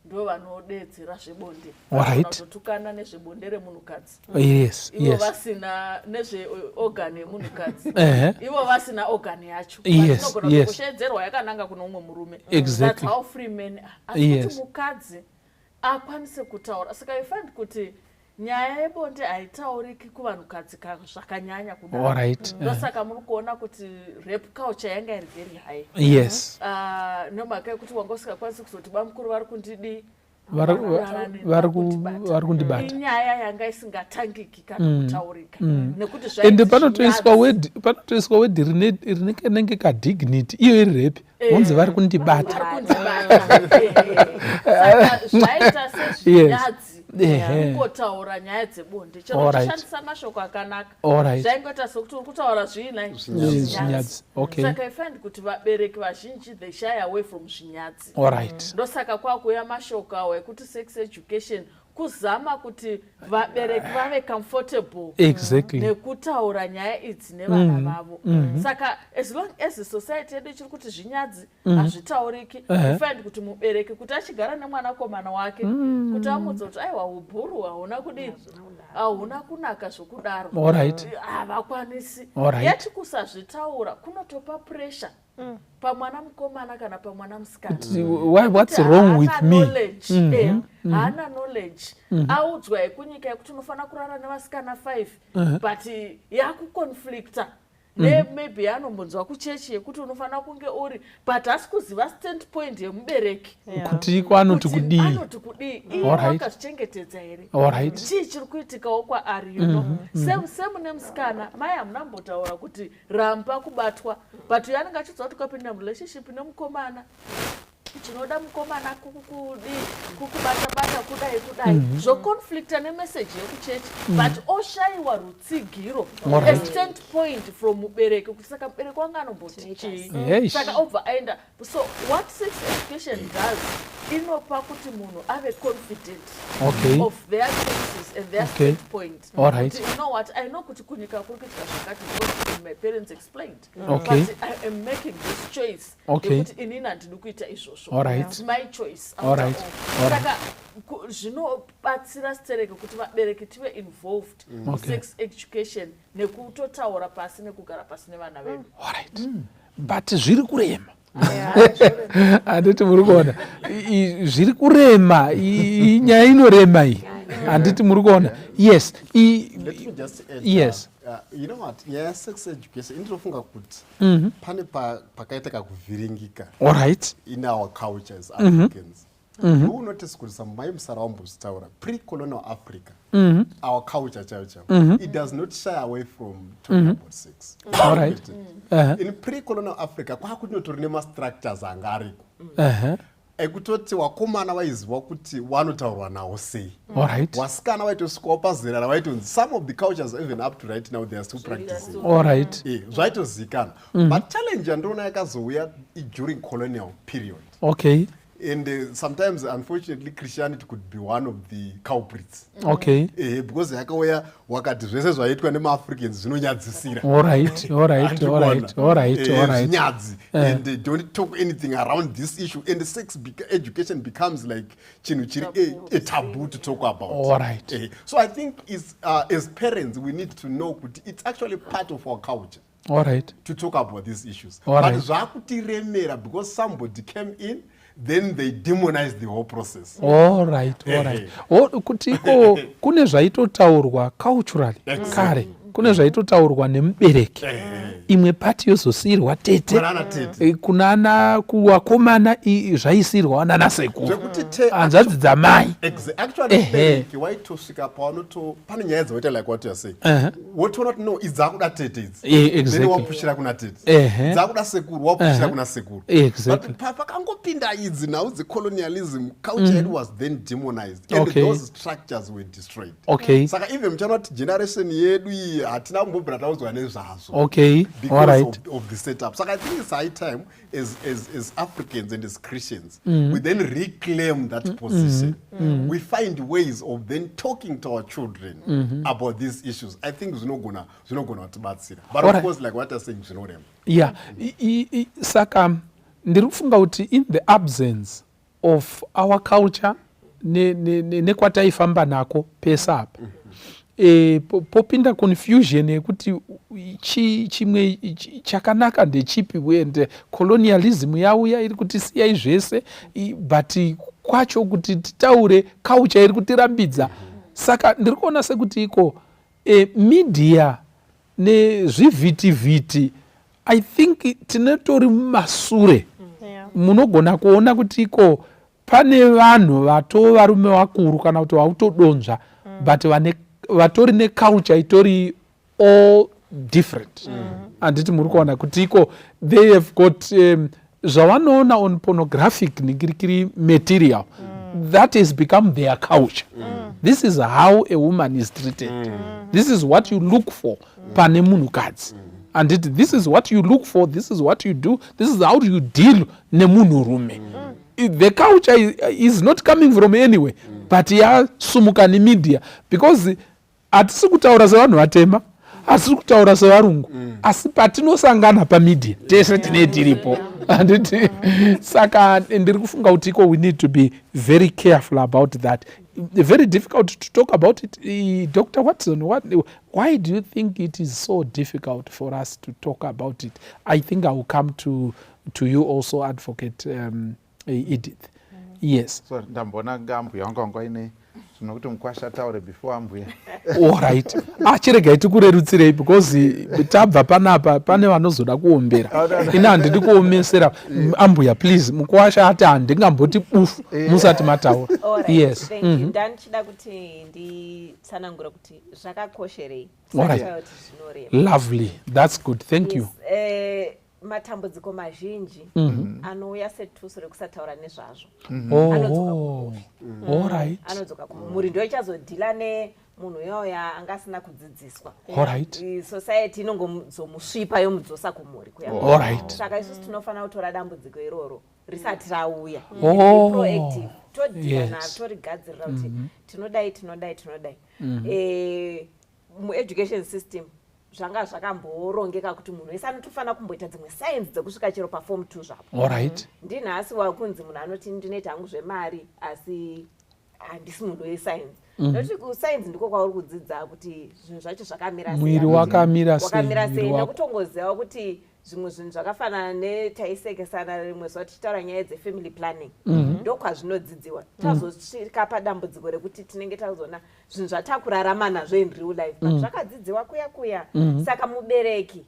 ndo vanodeedzera zvebonde. Vanototukana nezvebonde remunhukadzi. Ivo vasina nezveorgan yemunhukadzi. Ivo vasina organ yacho. Inogona kushedzerwa yakananga kune umwe murume. That's how free men are. Asi kuti mukadzi akwanise kutaura. Saka you find kuti nyaya yebonde haitauriki kuvanhukadzi zvakanyanya kudaro. Ndosaka muri kuona kuti rape culture yanga iri very high. Nemhaka yekuti wanga usingakwanisi kuzoti bamukuru vari kundidii, vari kundibata. Inyaya yanga isingatangiki kana kutaurika nekuti ende panotoiswa word rinenge kadignity, iyo iri rape, vonzi vari kundibata. Vari kundibata. Saka zvaita sezvinyadzi kungotaura nyaya dzebonde, chero uchishandisa mashoko akanaka, zvaingoita sekuti uri kutaura zviinai. Zvinyadzi. Saka I find kuti vabereki vazhinji, they shy away from zvinyadzi. Ndosaka kwakuuya mashoko awo ekuti sex education, kuzama kuti vabereki vave comfortable nekutaura nyaya idzi nevana vavo. Saka as long as society yedu ichiri kuti zvinyadzi, hazvitauriki, you find kuti mubereki kuti achigara nemwanakomana wake, kuti amudza kuti aiwa, ubhuru hauna kudii, hauna kunaka zvokudaro, havakwanisi. Yeti kusazvitaura kunotopa pressure pamwana mukomana kana pamwana musikana. What's wrong with me? Knowledge. Haana knowledge. Audzwa yekunyika yekuti unofanira kurara nevasikana 5, but yakuconflicta nemaybe yaanombonzwa kuchechi yekuti unofanira kunge uri, but hasi kuziva stand point yemubereki. Kuti iko anoti kuti kudii. Anoti kudii iye, wakazvichengetedza here, chii chiri kuitikawo kwaari. Same same nemusikana. Mai hamuna mbotaura kuti ramba kubatwa, but uyo anenge achidza kuti ukapinda murelationship nemukomana, tinoda mukomana kukudi kukubata-bata kudai kudai, zvoconflicta nemeseji yekuchechi, but oshayiwa rutsigiro, a stand point from mubereki, kuti saka mubereki wanga anomboti chii? Saka obva aenda. So what sex education does, inopa kuti munhu ave confident of their choices and their stand point. Kuti, you know what, I know kuti kunyika kuri kuitika zvakati because my parents explained, but I am making this choice yekuti inini handidi kuita izvozvo. It's my choice after all. Saka zvinobatsira stereke kuti vabereki tive involved musex education nekutotaura pasi, nekugara pasi nevana vedu. Alright, but zviri kurema, handiti muri kuona? Zviri kurema. Nyaya inorema iyi, handiti muri kuona? Yes. Let me just add, you know what, nyaya yesex education, indinofunga kuti pane pakaita kakuvhiringika in our culture as Africans. You will notice kuti samai Musara wambozvitaura, pre-colonial Africa, our culture chaiyo chaiyo, it does not shy away from talking about sex. In pre-colonial Africa kwakunotori nemastructures anga ariko ekutoti wakomana vaiziva kuti wanotaurwa nawo sei, wasikana vaitosvikawo pazera ravaitonzi, some of the cultures even up to right now they are still practicing. Zvaitozivikanwa. But challenge yandiona yakazouya during colonial period, and sometimes, unfortunately, Christianity could be one of the culprits, because yakauya wakati zvese zvaiitwa nemaAfricans zvinonyadzisira. Zvinyadzi, and don't talk anything around this issue, and sex education becomes like chinhu chiri a taboo to talk about. So I think as parents we need to know kuti it's actually part of our culture to talk about these issues, but zvakutiremera because somebody came in, then they demonized the whole process. All right. Oh, kuti iko kune zvaitotaurwa culturally kare, kune zvaitotaurwa nemubereki, imwe part yozosiyirwa tete. Kunana tete. Kunana kuvakomana zvaisiyirwa nana sekuru, Zvekuti hanzvadzi dzamai. Actually, mubereki waitosvika pawanoto pane nyaya dzawaita like what you are saying, wotoona kuti no, idzi dzakuda tete idzi. Then wapushira kuna tete. Dzakuda sekuru, wapushira kuna sekuru. But pakangopinda idzi nhau dzecolonialism, culture yedu was then demonized and those structures were destroyed. Saka even muchaona kuti generation yedu iyi hatina kumbobvira taudzwa nezvazvo. Because of the setup. So I think it's high time as Africans and as Christians, we then reclaim that position. We find ways of then talking to our children about these issues. I think zvinogona kutibatsira. But of course, like what I'm saying, zvinorema. Yeah, saka ndiri kufunga kuti in the absence of our culture nekwataifamba nako pese apa, popinda confusion yekuti chimwe chakanaka ndechipi, and colonialism yauya iri kuti siyai zvese, but kwacho kuti titaure, culture iri kutirambidza. Saka ndiri kuona sekuti iko media nezvivhitivhiti, I think tinotori mumasure. Munogona kuona kuti iko pane vanhu vato varume vakuru kana kuti vautodonzva, but vane vatori neculture itori all different, handiti? Muri kuona kuti iko they have got zvavanoona on pornographic ningirikiri material, that has become their culture. This is how a woman is treated, this is what you look for pane munhukadzi, handiti? This is what you look for, this is what you do, this is how you deal nemunhurume. The culture is not coming from anywhere, but yasumuka nemedia, because hatisi kutaura sevanhu vatema, hatisi kutaura sevarungu, asi patinosangana pamedia tese tinee tiripo, handiti? Saka ndiri kufunga kuti iko we need to be very careful about that. Very difficult to talk about it. Dr Watson, why do you think it is so difficult for us to talk about it? I think I will come to you also, Advocate Edith. Yes. So ndamboona ambuya wangu wanga aine zvinokuti mukwasha ataure before ambuya. Allright, ah, chiregai tikurerutsirei, because tabva panapa pane vanozoda kuombera. Ini handidi kuomesera. Ambuya, please, mukwasha ati handingamboti bufu musati mataura. Yes. Thank you. Ndandichida kuti nditsanangure kuti zvakakosherei kuti zvinorema. Lovely, that's good, thank you. Yes, matambudziko mazhinji anouya setuso rekusataura nezvazvo. Anodzoka Anodzoka kumhuri, ndo ichazodhila nemunhu uyoya anga asina kudzidziswa. Society inongozomusvipa yomudzosa kumhuri kuya. Saka isusu tinofanira kutora dambudziko iroro risati rauya. Proactive, todhila naro, torigadzirira kuti tinodai, tinodai, tinodai. Mueducation system zvanga zvakamborongeka kuti munhu wese anotofanira kumboita dzimwe science dzekusvika chero paform 2 zvapo. Ndinhasi wakunzi munhu anoti ndinoita hangu zvemari asi handisi munhu wescience, nokuti kuscience ndiko kwauri kudzidza kuti zvinhu zvacho zvakamira sei. Mwiri wakamira sei, wakamira mwiri sei, nekutongoziva kuti zvimwe zvinhu zvakafanana netaisekesana rimwe zuva tichitaura nyaya dzefamily planning, ndokwazvinodzidziwa. Tazosvika padambudziko rekuti tinenge tazoona zvinhu zvatakurarama nazvo in real life, but zvakadzidziwa kuya kuya. Saka mubereki,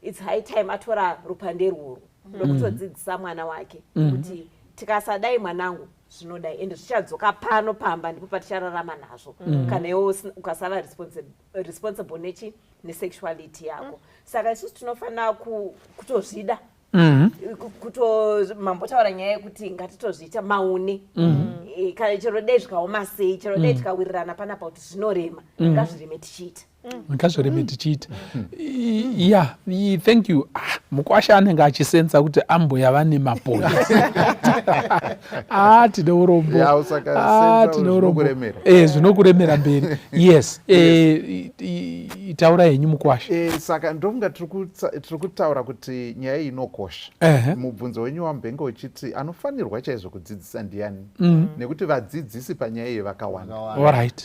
it's high time atora rupande irworwo rwekutodzidzisa mwana wake kuti tikasadai mwanangu zvinodai, ende zvichadzoka pano pamba, ndipo patichararama nazvo kana iwe ukasava responsible nechi nesexuality yako. Saka isusu tinofanira kutozvida, kuto mambotaura nyaya yekuti ngatitozviita maune. Kana chero dai zvikaoma sei, chero dai tikawirirana panapa kuti zvinorema, ngazvireme tichiita. Ngazvireme tichiita. Yeah, thank you. Ah, mukwasha anenge achisensa kuti ambuya vane mapoints. Ah, tine urombo. Ya, usaka Ah, senza tine urombo. Zvinokuremera. Zvinokuremera mberi, yes. Taura henyu, mukwasha. Saka ndofunga tiri kutaura kuti nyaya iyi inokosha. Mubvunzo wenyu wambenge uchiti anofanirwa chaizvo kudzidzisa ndiani, nekuti vadzidzisi panyaya iyi vakawanda.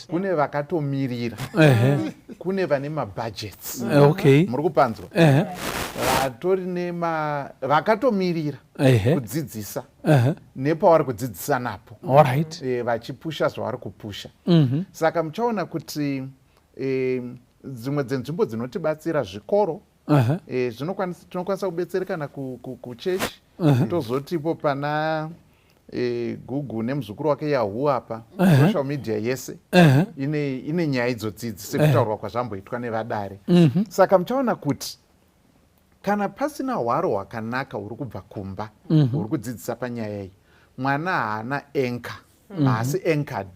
Kune vakatomirira, kune vane mabudgets. Muri kupanzwa? Vatori nema vakatomirira kudzidzisa nepavari kudzidzisa napo, vachipusha zvavari kupusha. Saka muchaona kuti dzimwe dzenzvimbo dzinotibatsira zvikoro. Tinokwanisa kubetserekana kuchechi, tozotipo pana Google nemuzukuru wake Yahoo apa, social media yese ine nyaya idzodzidzi sekutaurwa kwazvamboitwa nevadare. Saka muchaona kuti kana pasina hwaro hwakanaka huri kubva kumba huri kudzidzisa panyaya iyi, mwana haana anchor, haasi anchored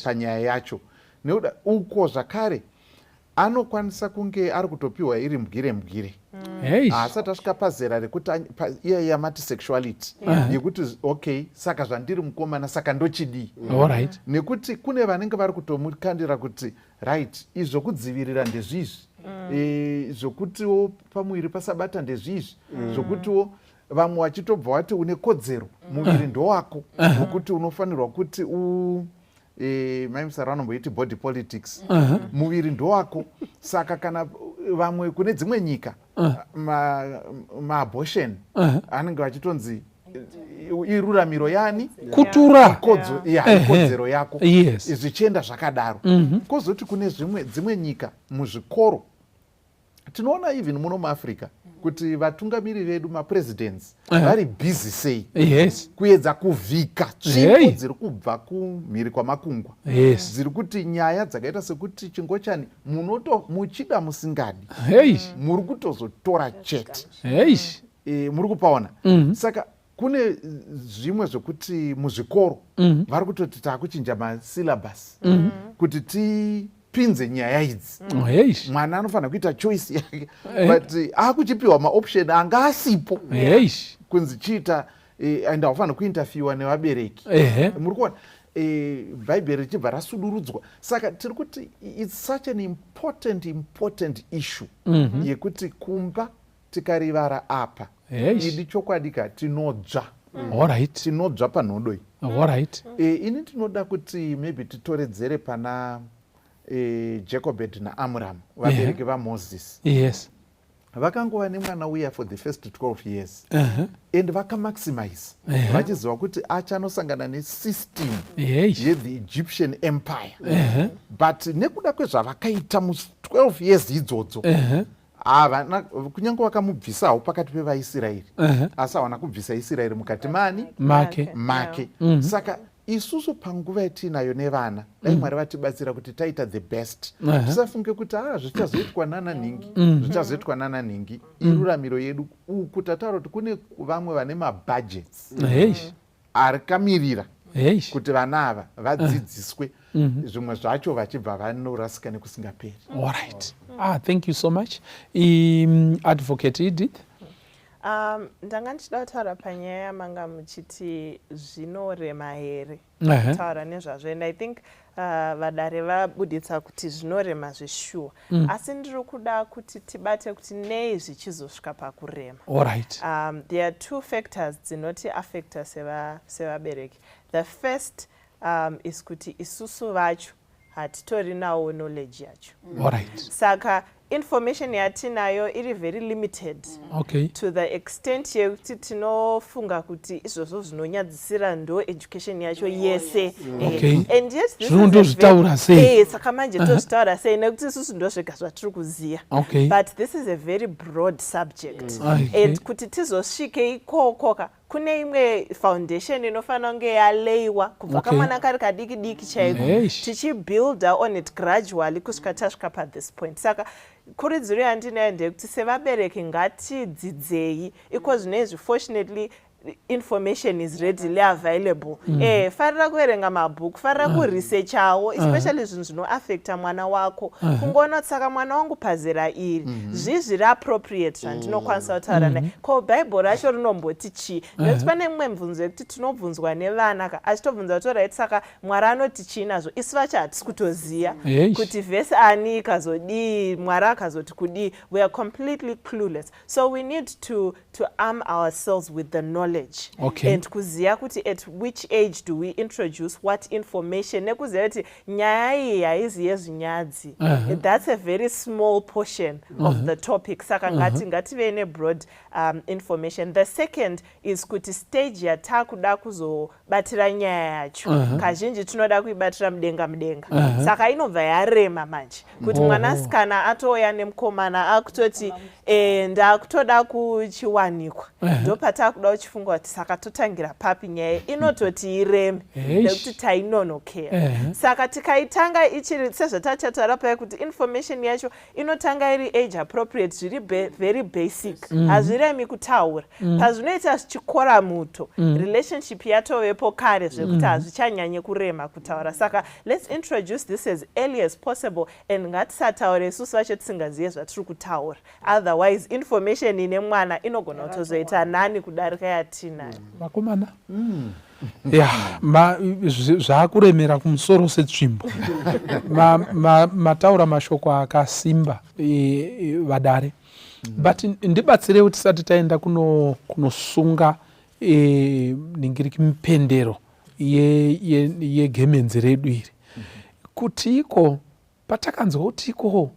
panyaya yacho. Nekuda uko zvakare Anokwanisa kunge ari kutopiwa iri mbwire mbwire. Hey. Haasati asvika pazera rekuti iya yamati sexuality yekuti okay, saka zvandiri mukomana saka ndochidii? Alright. Nekuti kune vanenge vari kutomukandira kuti right, izvokudzivirira ndezvizvi, zvokutiwo pamuviri pasabata ndezvizvi, zvokutiwo vamwe vachitobva vati une kodzero, muviri ndowako, wekuti unofanirwa kuti u Mai Musara vanomboiti body politics. Muviri ndowako, saka kana vamwe kune dzimwe nyika maabortion anenge vachitonzi iruramiro yani kutura ikodzero yako, zvichienda zvakadaro. Kwozoti kune zvimwe dzimwe nyika muzvikoro tinoona even muno muAfrica kuti vatungamiri vedu, mapresidents, vari busy sei kuedza kuvhika tsvimbo dziri kubva kumhiri kwamakungwa, dziri kuti nyaya dzakaita sekuti chingochani munoto muchida musingadi muri kutozotora chete. Muri kupaona. Saka kune zvimwe zvekuti muzvikoro vari kutoti taakuchinja masyllabus kuti tipinze nyaya idzi. Mwana anofanira kuita choice yake, but akuchipiwa maoption anga asipo kunzi chiita and haufanira kuinterferewa nevabereki. Muri kuona Bhaibheri richibva rasudurudzwa. Saka tiri kuti it's such an important issue yekuti kumba tikarivara apa, idi chokwadi ka, tinodzva. Tinodzva panhodoi. Ini ndinoda kuti maybe titoredzere pana Jacobed naAmram, vabereki vaMoses. Vakangova nemwana uya for the first 12 years and vakamaximize vachiziva kuti achanosangana nesystem yethe Egyptian Empire, but nekuda kwezvavakaita mu12 years idzodzo, havana kunyange vakamubvisawo pakati pevaIsraeri, asi havana kubvisa Israeri mukati mani? Make. Make. Saka isusu panguva yatiinayo nevana, dai Mwari vatibatsira kuti taita the best. Tisafunge kuti a zvichazoitwa nana nhingi, zvichazoitwa nana nhingi. Iruramiro yedu uku tataura kuti kune vamwe vane mabudgets ari kamirira kuti vana ava vadzidziswe zvimwe zvacho, vachibva vanorasika nekusingaperi. Alright. Ah, thank you so much. Advocate Edith. Ndanga ndichida kutaura panyaya yamanga muchiti zvinorema here kutaura nezvazvo, and I think vadare vabuditsa kuti zvinorema zveshuwa, asi ndiri kuda kuti tibate kuti nei zvichizosvika pakurema. There are two factors dzinoti affecta sevabereki. The first is kuti isusu vacho hatitorinawo knowledge yacho. Saka information yatinayo iri very limited to the extent yekuti tinofunga kuti izvozvo zvinonyadzisira ndo education yacho yese. And yet this Zvino is a ndozvitaura sei? Saka manje tozvitaura sei, nekuti isusu ndo zvega zvatiri kuziva? But this is a very broad subject and kuti tizosvike ikokoka, kune imwe foundation inofanira kunge yalayiwa kubva kamwana kari kadiki diki chaiko, tichibuilda on it gradually kusvika tasvika pathis point. Saka kurudziro yandinayo ndeyekuti sevabereki ngatidzidzei iko zvino izvi. Fortunately, information is readily available. Farira kuverenga mabhuku, farira kuresearchawo, especially zvinhu zvinoaffecta mwana wako, kungoona kuti saka mwana wangu pazera iri, zvii zviri appropriate zvandinokwanisa kutaura naye? Ko Bhaibheri racho rinomboti chii? Nekuti pane mimwe mibvunzo yekuti tinobvunzwa nevana ka, achitobvunza kuti alright, saka Mwari anoti chii nazvo? Isu vacho hatisi kutoziva kuti vhesi ani ikazodii, Mwari akazoti kudii. We are completely clueless, so we need to arm ourselves with the knowledge and kuziva kuti at which age do we introduce what information, nekuziva kuti nyaya iyi haizi yezvinyadzi. That's a very small portion of the topic. Saka ngativei nebroad information. The second is kuti stage yatakuda kuzobatira nyaya yacho, kazhinji tinoda kuibatira mudenga mudenga, saka inobva yarema manje kuti mwanasikana atouya nemukomana akutoti ndakutoda kuchiwanikwa, ndopatakuda kuchifunga. uchifunga kuti saka totangira papi nyaya inototi ireme nekuti tainonokera. Saka tikaitanga ichiri sezvatachataura paya kuti information yacho inotanga iri age appropriate, zviri very basic, hazviremi kutaura. Pazvinoita zvichikora muto, relationship yatovepo kare zvekuti hazvichanyanye kurema kutaura. Saka let's introduce this as early as possible and ngatisataure isusu vacho tisingazive zvatiri kutaura, otherwise information ine mwana inogona kutozoita nani kudarika yatinayo. Vakomana, ya zvaakuremera kumusoro setsvimbo. Mataura mashoko akasimba, vadare, but ndibatsirewo tisati taenda kunosunga ningiriki mipendero yegemenzi redu iri, kuti iko patakanzwa kuti iko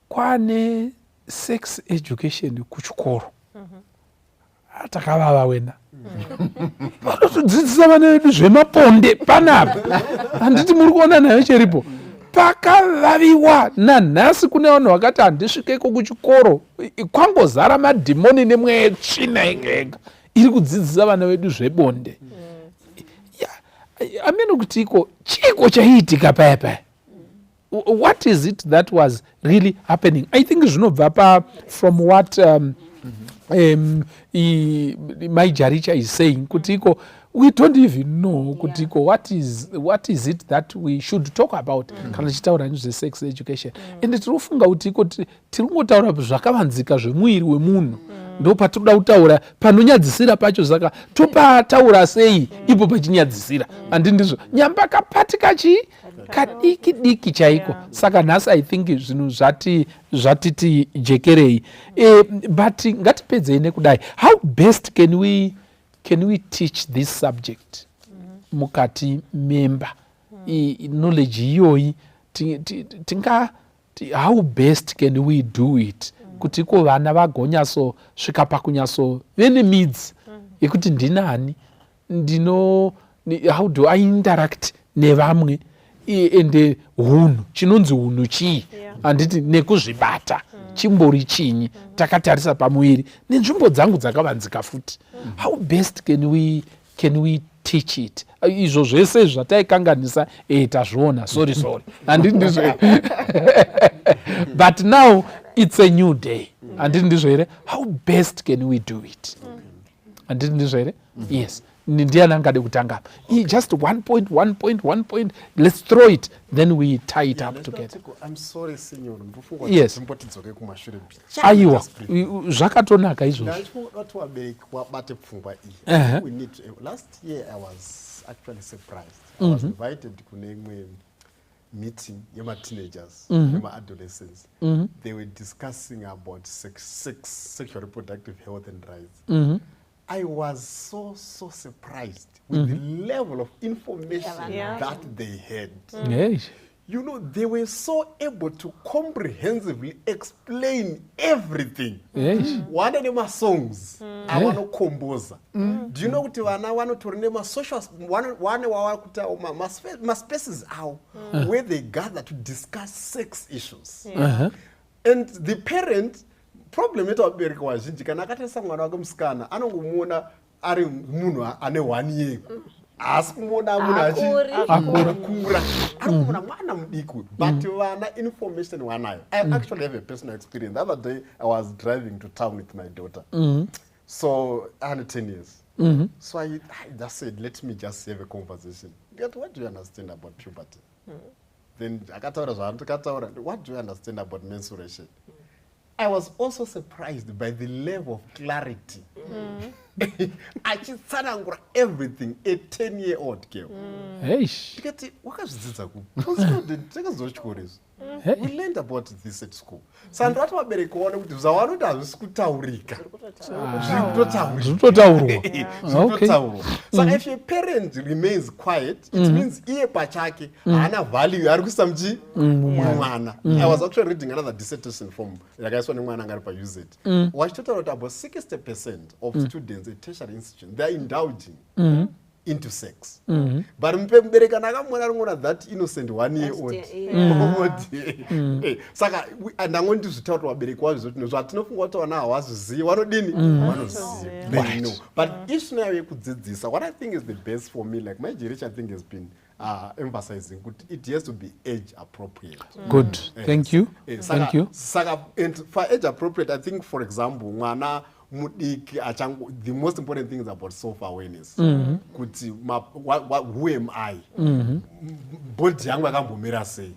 kwane sex education kuchikoro, takavava wena. Vanotodzidzisa vana vedu zvemaponde panapa, handiti muri kuona nayo cheripo pakavaviwa nanhasi. Kune vanhu vakati handisvikeko kuchikoro, kwangozara madhimoni nemweya yetsvina yega yega iri kudzidzisa vana vedu zvebonde. Amene kuti iko chiiko chaiitika paya paya? What is it that was really happening? I think zvinobva pa from what Mai Jaricha is saying, kuti iko we don't even know kuti iko what is it that we should talk about kana tichitaura nezvesex education. Ende tiri kufunga kuti iko tiri kungotaura zvakavanzika zvemuviri wemunhu, ndo patinoda kutaura panonyadzisira pacho. Saka topataura sei ipo pachinyadzisira? Handi ndizvo nyamba kapati kachii kadiki diki chaiko. Saka nhasi I think zvinhu zvati zvatiti jekerei, but ngatipedzei nekudai. How best can we teach this subject mukati memba? Knowledge iyoyi tinga how best can we do it kuti iko vana vagonyatsosvika pakunyatso vene midzi yekuti ndinani, ndino how do I interact nevamwe, ende hunhu, chinonzi hunhu chii, handiti, nekuzvibata chimbori chinyi, takatarisa pamuviri nenzvimbo dzangu dzakavanzika futi? How best can we teach it? Izvo zvese zvataikanganisa, tazviona, sorry, sorry, handiti ndizvo? But now it's a new day, handiti ndizvo here? How best can we do it? Handiti ndizvo here? Yes. Ndiani angade kutanga apa? Just one point, one point, one point, let's throw it, then we tie it up together. I'm sorry, senor. Ndofunga kuti tidzoke kumashure. Aiwa, zvakatonaka izvozvo. Ndachifunga kuti vabereki wabate pfungwa iyi. We need to, last year I was actually surprised. I was invited kune imwe meeting yema-teenagers, yema-adolescents. They were discussing about sex, sexual reproductive health and rights. I was so, so surprised with the level of information that they had. They were so able to comprehensively explain everything. Vana nemasongs avanokomboza. Do you know kuti vana vanotori nemasocial, vane wavakuta maspaces avo where they gather to discuss sex issues? And the parent problem inoita, vabereki vazhinji kana akatarisa mwana wake musikana anongomuona ari munhu ane 1 year, haasi kumuona munhu Akura. Akura, ari kumuona mwana mudiki uyu. But vana information wanayo. I actually have a personal experience. The other day I was driving to town with my daughter, so ane 10 years. So I just said, "Let me just have a conversation." Ndikati, "What do you understand about puberty?" Then akataura zvaandikataura. "What do you understand about menstruation?" I was also surprised by the level of clarity achitsanangura everything, a 10 year old girl. Ndikati, "Wakazvidzidza kupi?" "Takazochikoro izvi." "We learned about this at school." Saka ndovati vabereki waone kuti zvavanoti hazvisi kutaurika, zviri kutotaurika. Zviri kutotaurwa. Zviri kutotaurwa. Saka if a parent remains quiet, it means iye pachake haana value ari kuisa muchi mumwana. I was actually reading another dissertation from yakaiswa nemwana anga ari paUZ, wachitotaura kuti about 60% of students at tertiary institution, they are indulging. Into sex. But mubereki kana akamuona aringoona that innocent one year old. Eh, saka ndangondizvitaura kuti vabereki wazvo kuti zvatinofunga kuti vana havazizivi, vanodini? Vanoziva, they know. But issue nayo yekudzidzisa, what I think is the best for me, like my generation, I think has been emphasizing kuti it has to be age appropriate. Good, thank you. Saka, Thank you. Saka and for age appropriate, I think, for example, mwana mudiki achango, the most important thing is about self awareness, kuti who am I? Body yangu yakambomira sei?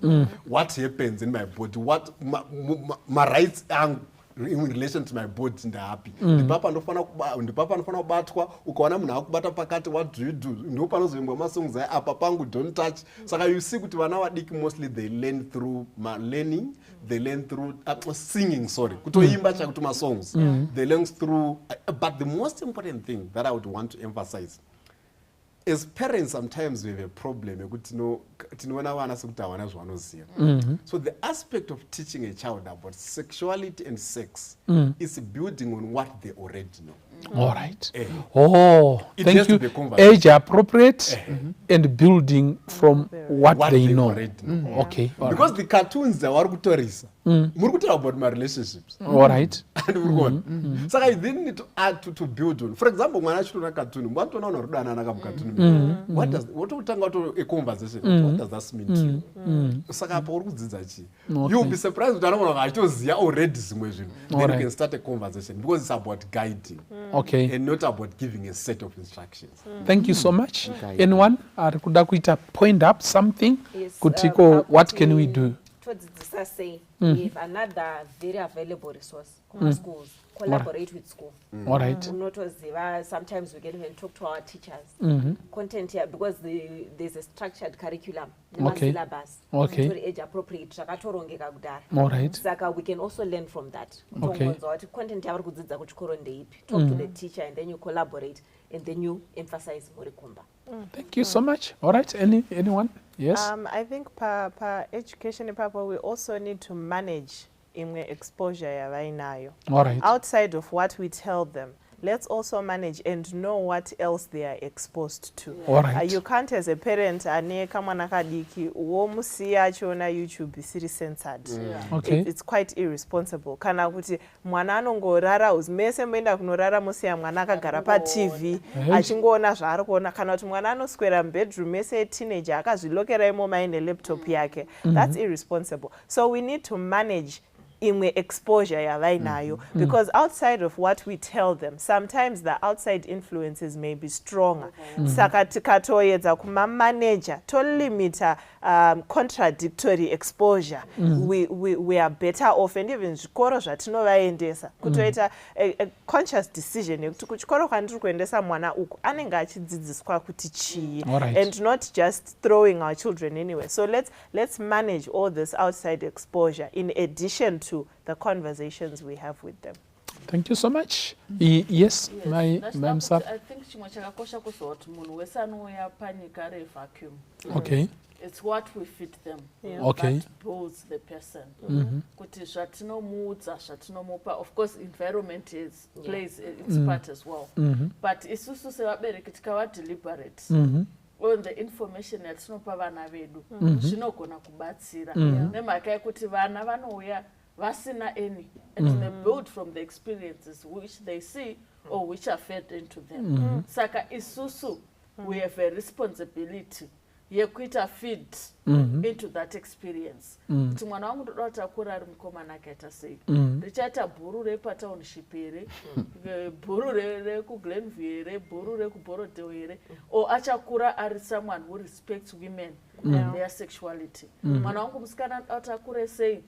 What happens in my body? What ma rights angu in relation to my body ndaapi? Ndipapa ndofana kubatwa? Ukaona munhu akubata pakati, what do you do? Ndo panozoimbwa masongs aya, "Apa pangu, don't touch." Saka you see kuti vana vadiki mostly they learn through learning, they learn through singing, sorry, kutoimba chakuti masongs they learn through. But the most important thing that I would want to emphasize, as parents sometimes we have a problem yekuti tinoona vana sekuti havana zvavanoziva. So the aspect of teaching a child about sexuality and sex is building on what they already know. All right. Eh. Oh, It thank has to you. be a conversation. Age appropriate and building from what What they they know. already know. Okay, all Because the cartoons dzavari kutorisa, muri kutaura about marelationships. All right. And uri kuona, saka you then need to add to build on. For example, mwana achitoona cartoon, watoona vanhu vari kudanana kamucartoon, what does wototanga to a conversation, what does that mean to you? Saka apa uri kudzidza chii? You'll be surprised kuti anogona kunge achitoziva already zvimwe zvinhu. Then you can start a conversation, because it's about guiding and not about giving a set of instructions. Thank you so much. Anyone ari kuda kuita point up something? Yes, Kuti ko, what can we pakuti do? Todzidzisa sei? We have another very available resource kuma-schools. Collaborate with school. All right. Unotoziva, sometimes we can even talk to our teachers, content here, because there's a structured curriculum nemasyllabus tori age appropriate, zvakatorongeka kudhara. All right. Saka we can also learn from that, kutongonzwa kuti content yavari kudzidza kuchikoro ndeipi. Talk to the teacher and then you collaborate and then you emphasize muri kumba. Thank you so much. All right. Anyone? Yes. I think pa education ipapo, we also need to manage imwe exposure yavainayo. All right. Outside of what we tell them, let's also manage and know what else they are exposed to. All right. You can't, as a parent ane kamwana kadiki, womusiya achiona YouTube isiri censored. It's quite irresponsible. Kana kuti mwana anongorara, mese moenda kunorara, mosiya mwana akagara paTV achingoona zvaari kuona. Kana kuti mwana anoswera mubedroom mese, teenager, akazvilokera imomo aine laptop yake. That's irresponsible. So we need to manage imwe exposure yavainayo, because outside of what we tell them, sometimes the outside influences may be stronger. Saka tikatoedza kumamanager, tolimita contradictory exposure, we are better off. And even zvikoro zvatinovaendesa, kutoita a conscious decision yekuti kuchikoro kwandiri kuendesa mwana uku anenge achidzidziswa kuti chii, and not just throwing our children anyway. So let's manage all this outside exposure in addition to the conversations we have with them. Thank you so much. Yes, my Ndachida Ma'am kuti Sar. I think chimwe chakakosha kuzova kuti munhu wese anouya panyika ari vacuum. It's what we feed them that builds the person, kuti zvatinomuudza, zvatinomupa. Of course environment is plays its part as well, but isusu sevabereki tikava deliberate on the information yatinopa vana vedu, zvinogona kubatsira, nemhaka yekuti vana vanouya vasina any, and they build from the experiences which they see or which are fed into them. Saka isusu we have a responsibility yekuita feed into that experience, kuti mwana wangu ndoda kuti akure ari mukomana akaita sei? Richaita bhuru repatownship here, bhuru rekuGlenview here, bhuru rekuBorrowdale here, or achakura ari someone who respects women and their sexuality? Mwana wangu musikana anoda kuti akure sei?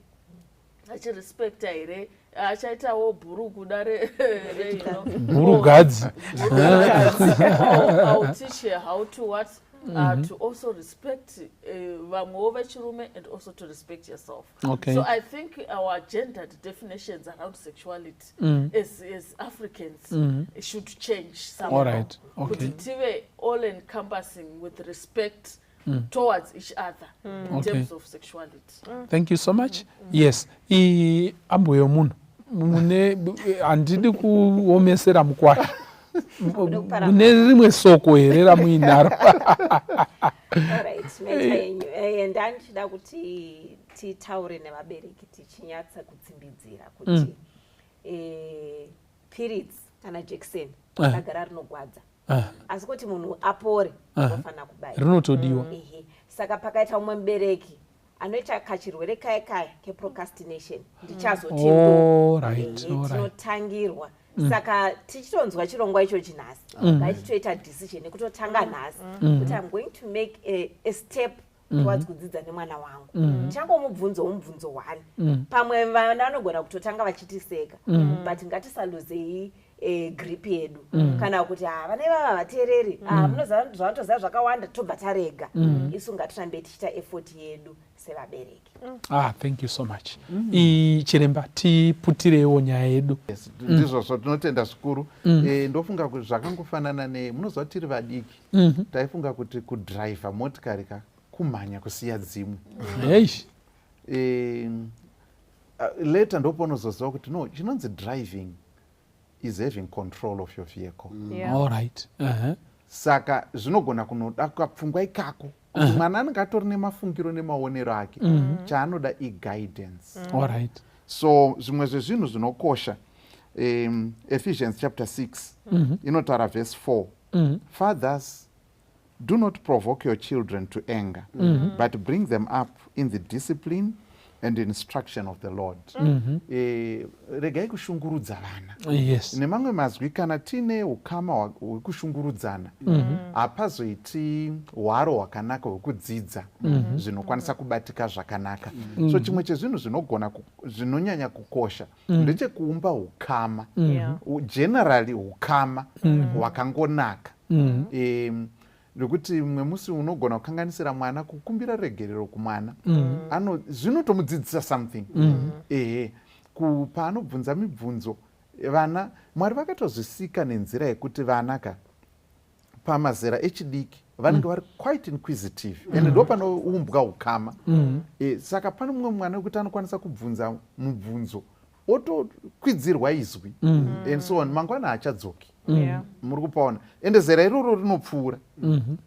Achirespecta here? Achaitawo bhuru kuda re Bhuru gadzi. I'll teach her how to what to also respect vamwewo vechirume and also to respect yourself. So I think our gendered definitions around sexuality as Africans should change somehow, All right. kuti tive all encompassing with respect towards each other in terms of sexuality. Thank you so much. Yes, ambo yomunhu mune, handidi kuomesera mukwasha. Mune rimwe soko here ramuinaro? Eh, Ndandichida kuti titaure nevabereki tichinyatsa kutsimbidzira kuti piritsi kana jekiseni ragara rinogwadza, asi kuti munhu apore unofanira kubaira. Rinotodiwa. Ehe. Saka pakaita umwe mubereki anoita kachirwere kaya kaya keprocrastination, ndichazoti ndo. Tinotangirwa. Saka tichitonzwa chirongwa ichochi nhasi, ngatichitoita decision yekutotanga nhasi kuti I'm going to make a step towards kudzidza nemwana wangu. Tichangomubvunzawo mubvunzo one. Pamwe vana vanogona kutotanga vachitiseka, but ngatisaluzei grip yedu kana kuti ha, vana ivava havateereri, munoziva zvavanotoziva zvakawanda, tobva tarega. Isu ngatirambe tichiita effort yedu sevabereki. Ah, thank you so much. Chiremba, tiputirewo nyaya yedu. Yes, ndizvozvo, tinotenda zvikuru. Ndofunga kuti zvakangofanana ne munoziva tiri vadiki taifunga kuti kudhiraivha motikari ka kumhanya kusiya dzimwe. Later ndopaunozoziva kuti no, chinonzi driving is having control of your vehicle. All right. Saka zvinogona kunoda kapfungwa ikako kuti mwana anenge atori nemafungiro nemaonero ake, chaanoda iguidance. All right. So zvimwe zvezvinhu zvinokosha, Ephesians chapter 6 inotaura verse 4, "Fathers, do not provoke your children to anger, but bring them up in the discipline and instruction of the Lord." Regai kushungurudza vana. Nemamwe mazwi, kana tiine ukama hwekushungurudzana, hapazoiti hwaro hwakanaka hwekudzidza zvinokwanisa kubatika zvakanaka. So chimwe chezvinhu zvinogona zvinonyanya kukosha ndechekuumba ukama. Generally ukama hwakangonaka, nekuti mumwe musi unogona kukanganisira mwana, kukumbira regerero kumwana ano zvinotomudzidzisa something. Ehe, paanobvunza mibvunzo, vana Mwari vakatozvisika nenzira yekuti vana ka pamazera echidiki vanenge vari quite inquisitive, and ndo panoumbwa ukama. Saka pane mumwe mwana wekuti anokwanisa kubvunza mubvunzo, otokwidzirwa izwi and so on, mangwana haachadzoki. Muri kupaona? Ende zera iroro rinopfuura,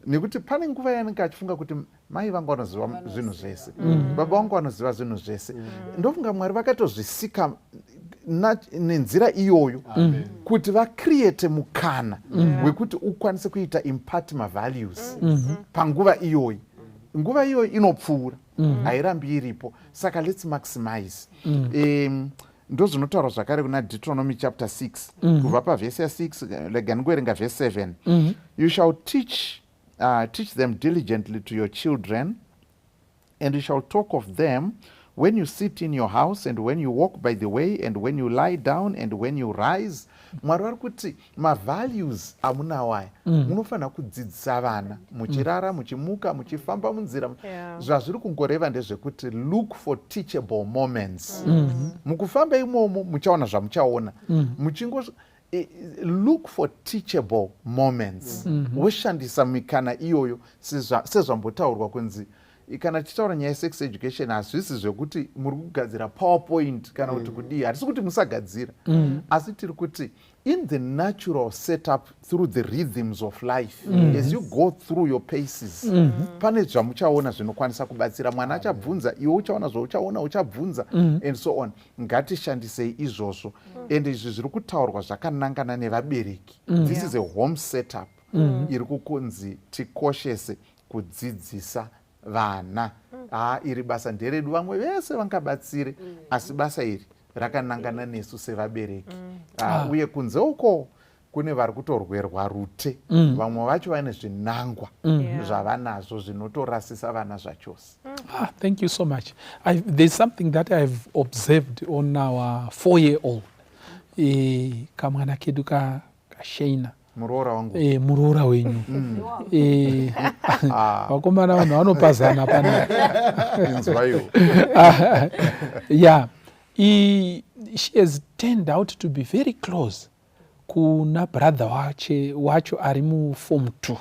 nekuti pane nguva yaanenge achifunga kuti mai vangu vanoziva zvinhu zvese, baba vangu vanoziva zvinhu zvese. Ndofunga Mwari vakatozvisika nenzira iyoyo kuti vacreate mukana wekuti ukwanise kuita impart mavalues panguva iyoyi. Nguva iyoyi inopfuura, hairambi iripo, saka let's maximize. Ndozvinotaurwa zvakare kuna Deuteronomy chapter 6 kubva pavhesi ya6. Rega ndingoverenga vhesi 7: "You shall teach them diligently to your children, and you shall talk of them when you sit in your house, and when you walk by the way, and when you lie down, and when you rise." Mwari vari kuti mavalues amunawo aya munofanira kudzidzisa vana muchirara, muchimuka, muchifamba munzira. Zvazviri kungoreva ndezvekuti look for teachable moments. Mukufamba imomo muchaona zvamuchaona. Muchingo look for teachable moments, woshandisa mikana iyoyo sezvambotaurwa kunzi kana tichitaura nyaya yesex education, hazvisi zvekuti muri kugadzira PowerPoint kana kuti kudii. Hatisi kuti musagadzira, asi tiri kuti in the natural setup, through the rhythms of life, as you go through your paces, pane zvamuchaona zvinokwanisa kubatsira mwana. Achabvunza, iwe uchaona zvauchaona, uchabvunza and so on. Ngatishandisei izvozvo. And izvi zviri kutaurwa zvakanangana nevabereki. This is a home setup iri kukunzi tikoshese kudzidzisa vana. Ha, iri basa nderedu, vamwe vese vangabatsire, asi basa iri rakanangana nesu sevabereki. Ah, uye kunze uko kune vari kutorwerwa rute, vamwe vacho vane zvinangwa zvavanazvo zvinotorasisa vana zvachose. Ah, thank you so much. There's something that I've observed on our 4-year-old. Kamwana kedu ka kashaina. Muroora wangu. Muroora wenyu. Vakomana, vanhu vanopazana pana. Inzwaiwo. Yeah. She has turned out to be very close kuna brother wache wacho ari muform 2,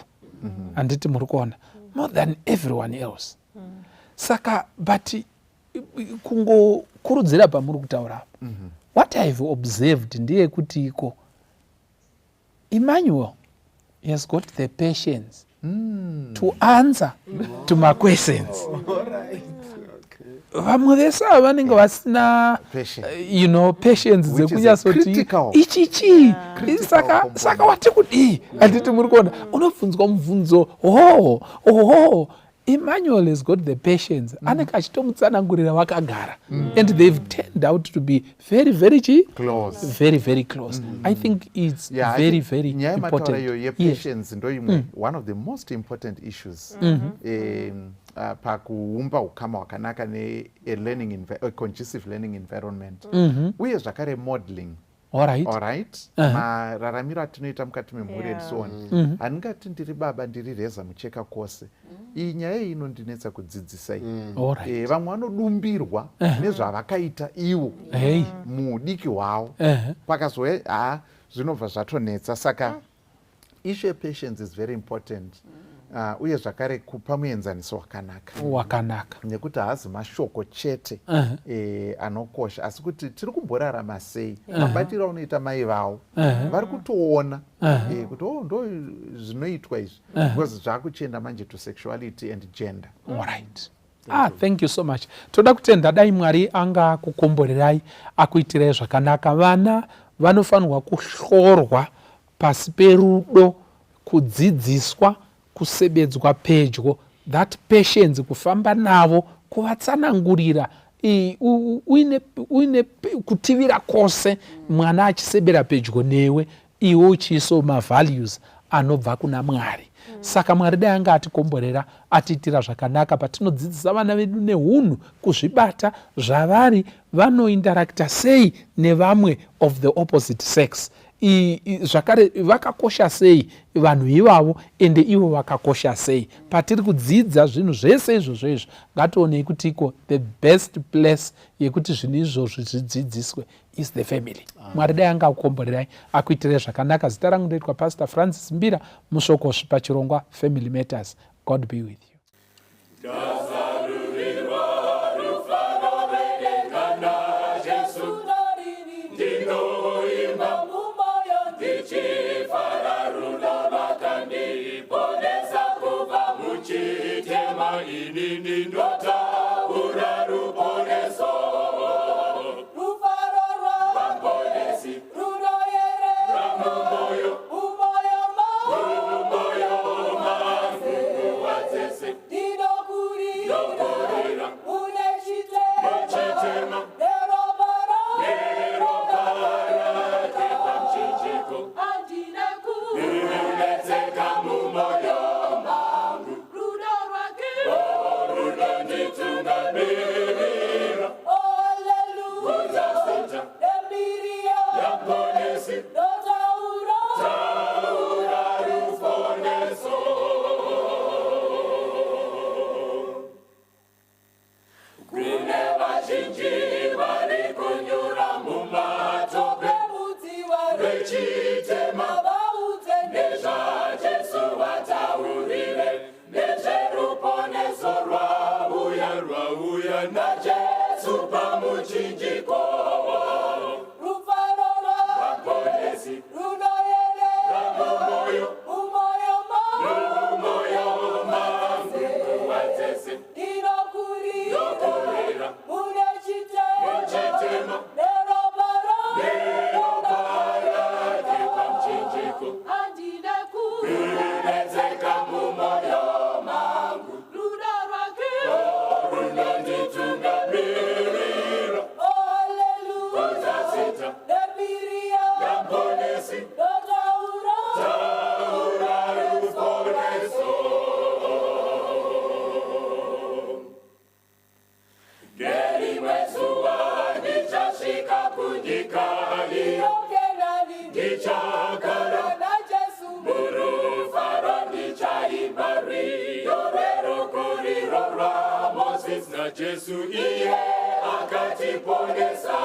handiti muri kuona? More than everyone else. Saka but kungokurudzira pamuri kutaura apa, what I've observed ndeyekuti iko Emmanuel has got the patience to answer to maquestions. Vamwe vese ava vanenge vasina Patience. Patience Which is a dzekunyatsoti critical- ichi chii. Critical Saka component. saka wati kudii? Handiti muri kuona unobvunzwa mubvunzo ho oho. Emmanuel has got the patience. Anenge achitomutsanangurira vakagara, and they've turned out to be very, very chi Close. Very, very close. I think it's Yeah, I very, think very nyaya yemataura important. iyo yepatience ndoimwe one of the most important issues pakuumba ukama hwakanaka ne a conducive learning environment, uye zvakare modeling. All right. Alright, mararamiro atinoita mukati memhuri and so on. Handingati ndiri baba ndiri reza mucheka kwose. Iyi nyaya iyi inondinetsa kudzidzisa iyi. All right. Vamwe vanodumbirwa nezvavakaita ivo muudiki hwavo. Pakazouya ha zvinobva zvatonetsa. Saka issue yepatience is very important, uye zvakare kupa muenzaniso wakanaka, wakanaka, nekuti haazi mashoko chete anokosha, asi kuti tiri kumborarama sei, mabatiro aunoita mai vavo vari kutoona kuti oh, ndo zvinoitwa izvi, because zvaakuchienda manje to sexuality and gender. Alright. Ah, thank you so much. Toda kutenda. Dai Mwari anga kukomborerai, akuitirai zvakanaka. Vana vanofanirwa kuhlorwa pasi perudo, kudzidziswa, kusebedzwa pedyo, that patience, kufamba navo, kuvatsanangurira uine kutivira kwose, mwana achisebera pedyo newe, iwe uchiisawo mavalues anobva kuna Mwari. Saka Mwari dai anga atikomborera, atiitira zvakanaka patinodzidzisa vana vedu neunhu, kuzvibata zvavari, vanointeracta sei nevamwe of the opposite sex. Zvakare vakakosha sei vanhu ivavo, ende ivo vakakosha sei. Patiri kudzidza zvinhu zvese izvozvo izvo, ngationei kuti iko the best place yekuti zvinhu izvozvo zvidzidziswe is the family. Mwari dai anga akukomborerai, akuitirai zvakanaka. Zita rangu ndoitwa Pastor Francis Mbira Musokosvi, pachirongwa Family Matters. God be with you. Ndazarurirwa rufaro rwedenga naJesu, ndinoimba ndichifara rudo rwakandiponesa kubva muchitema. Ini ndinotaura ruponeso rwaMuponesi ramumoyo, mumoyo mangu nguva dzese. Ndokurira muchitema neropa rake pamuchinjiko, kunetseka mumoyo mangu, runonditungamirira kuzasita yaMuponesi, taura ruponeso. Kune vazhinji vari kunyura mumatope vechitema, nezvaJesu vataurire, nezveruponeso rwauya, rwauya naJesu pamuchinjiko. RwaMuponesi ramumoyo, mumoyo mangu nguva dzese. Ndokurira muchitema neropa rake pamuchinjiko, kunetseka mumoyo mangu, runonditungamirira kuzasita yaMuponesi, taura ruponeso. Nerimwe zuva ndichasvika kunyika iyo, ndichagara murufaro, ndichaimba rwiyo rwerukuriro rwaMozisi naJesu iye akatiponesa.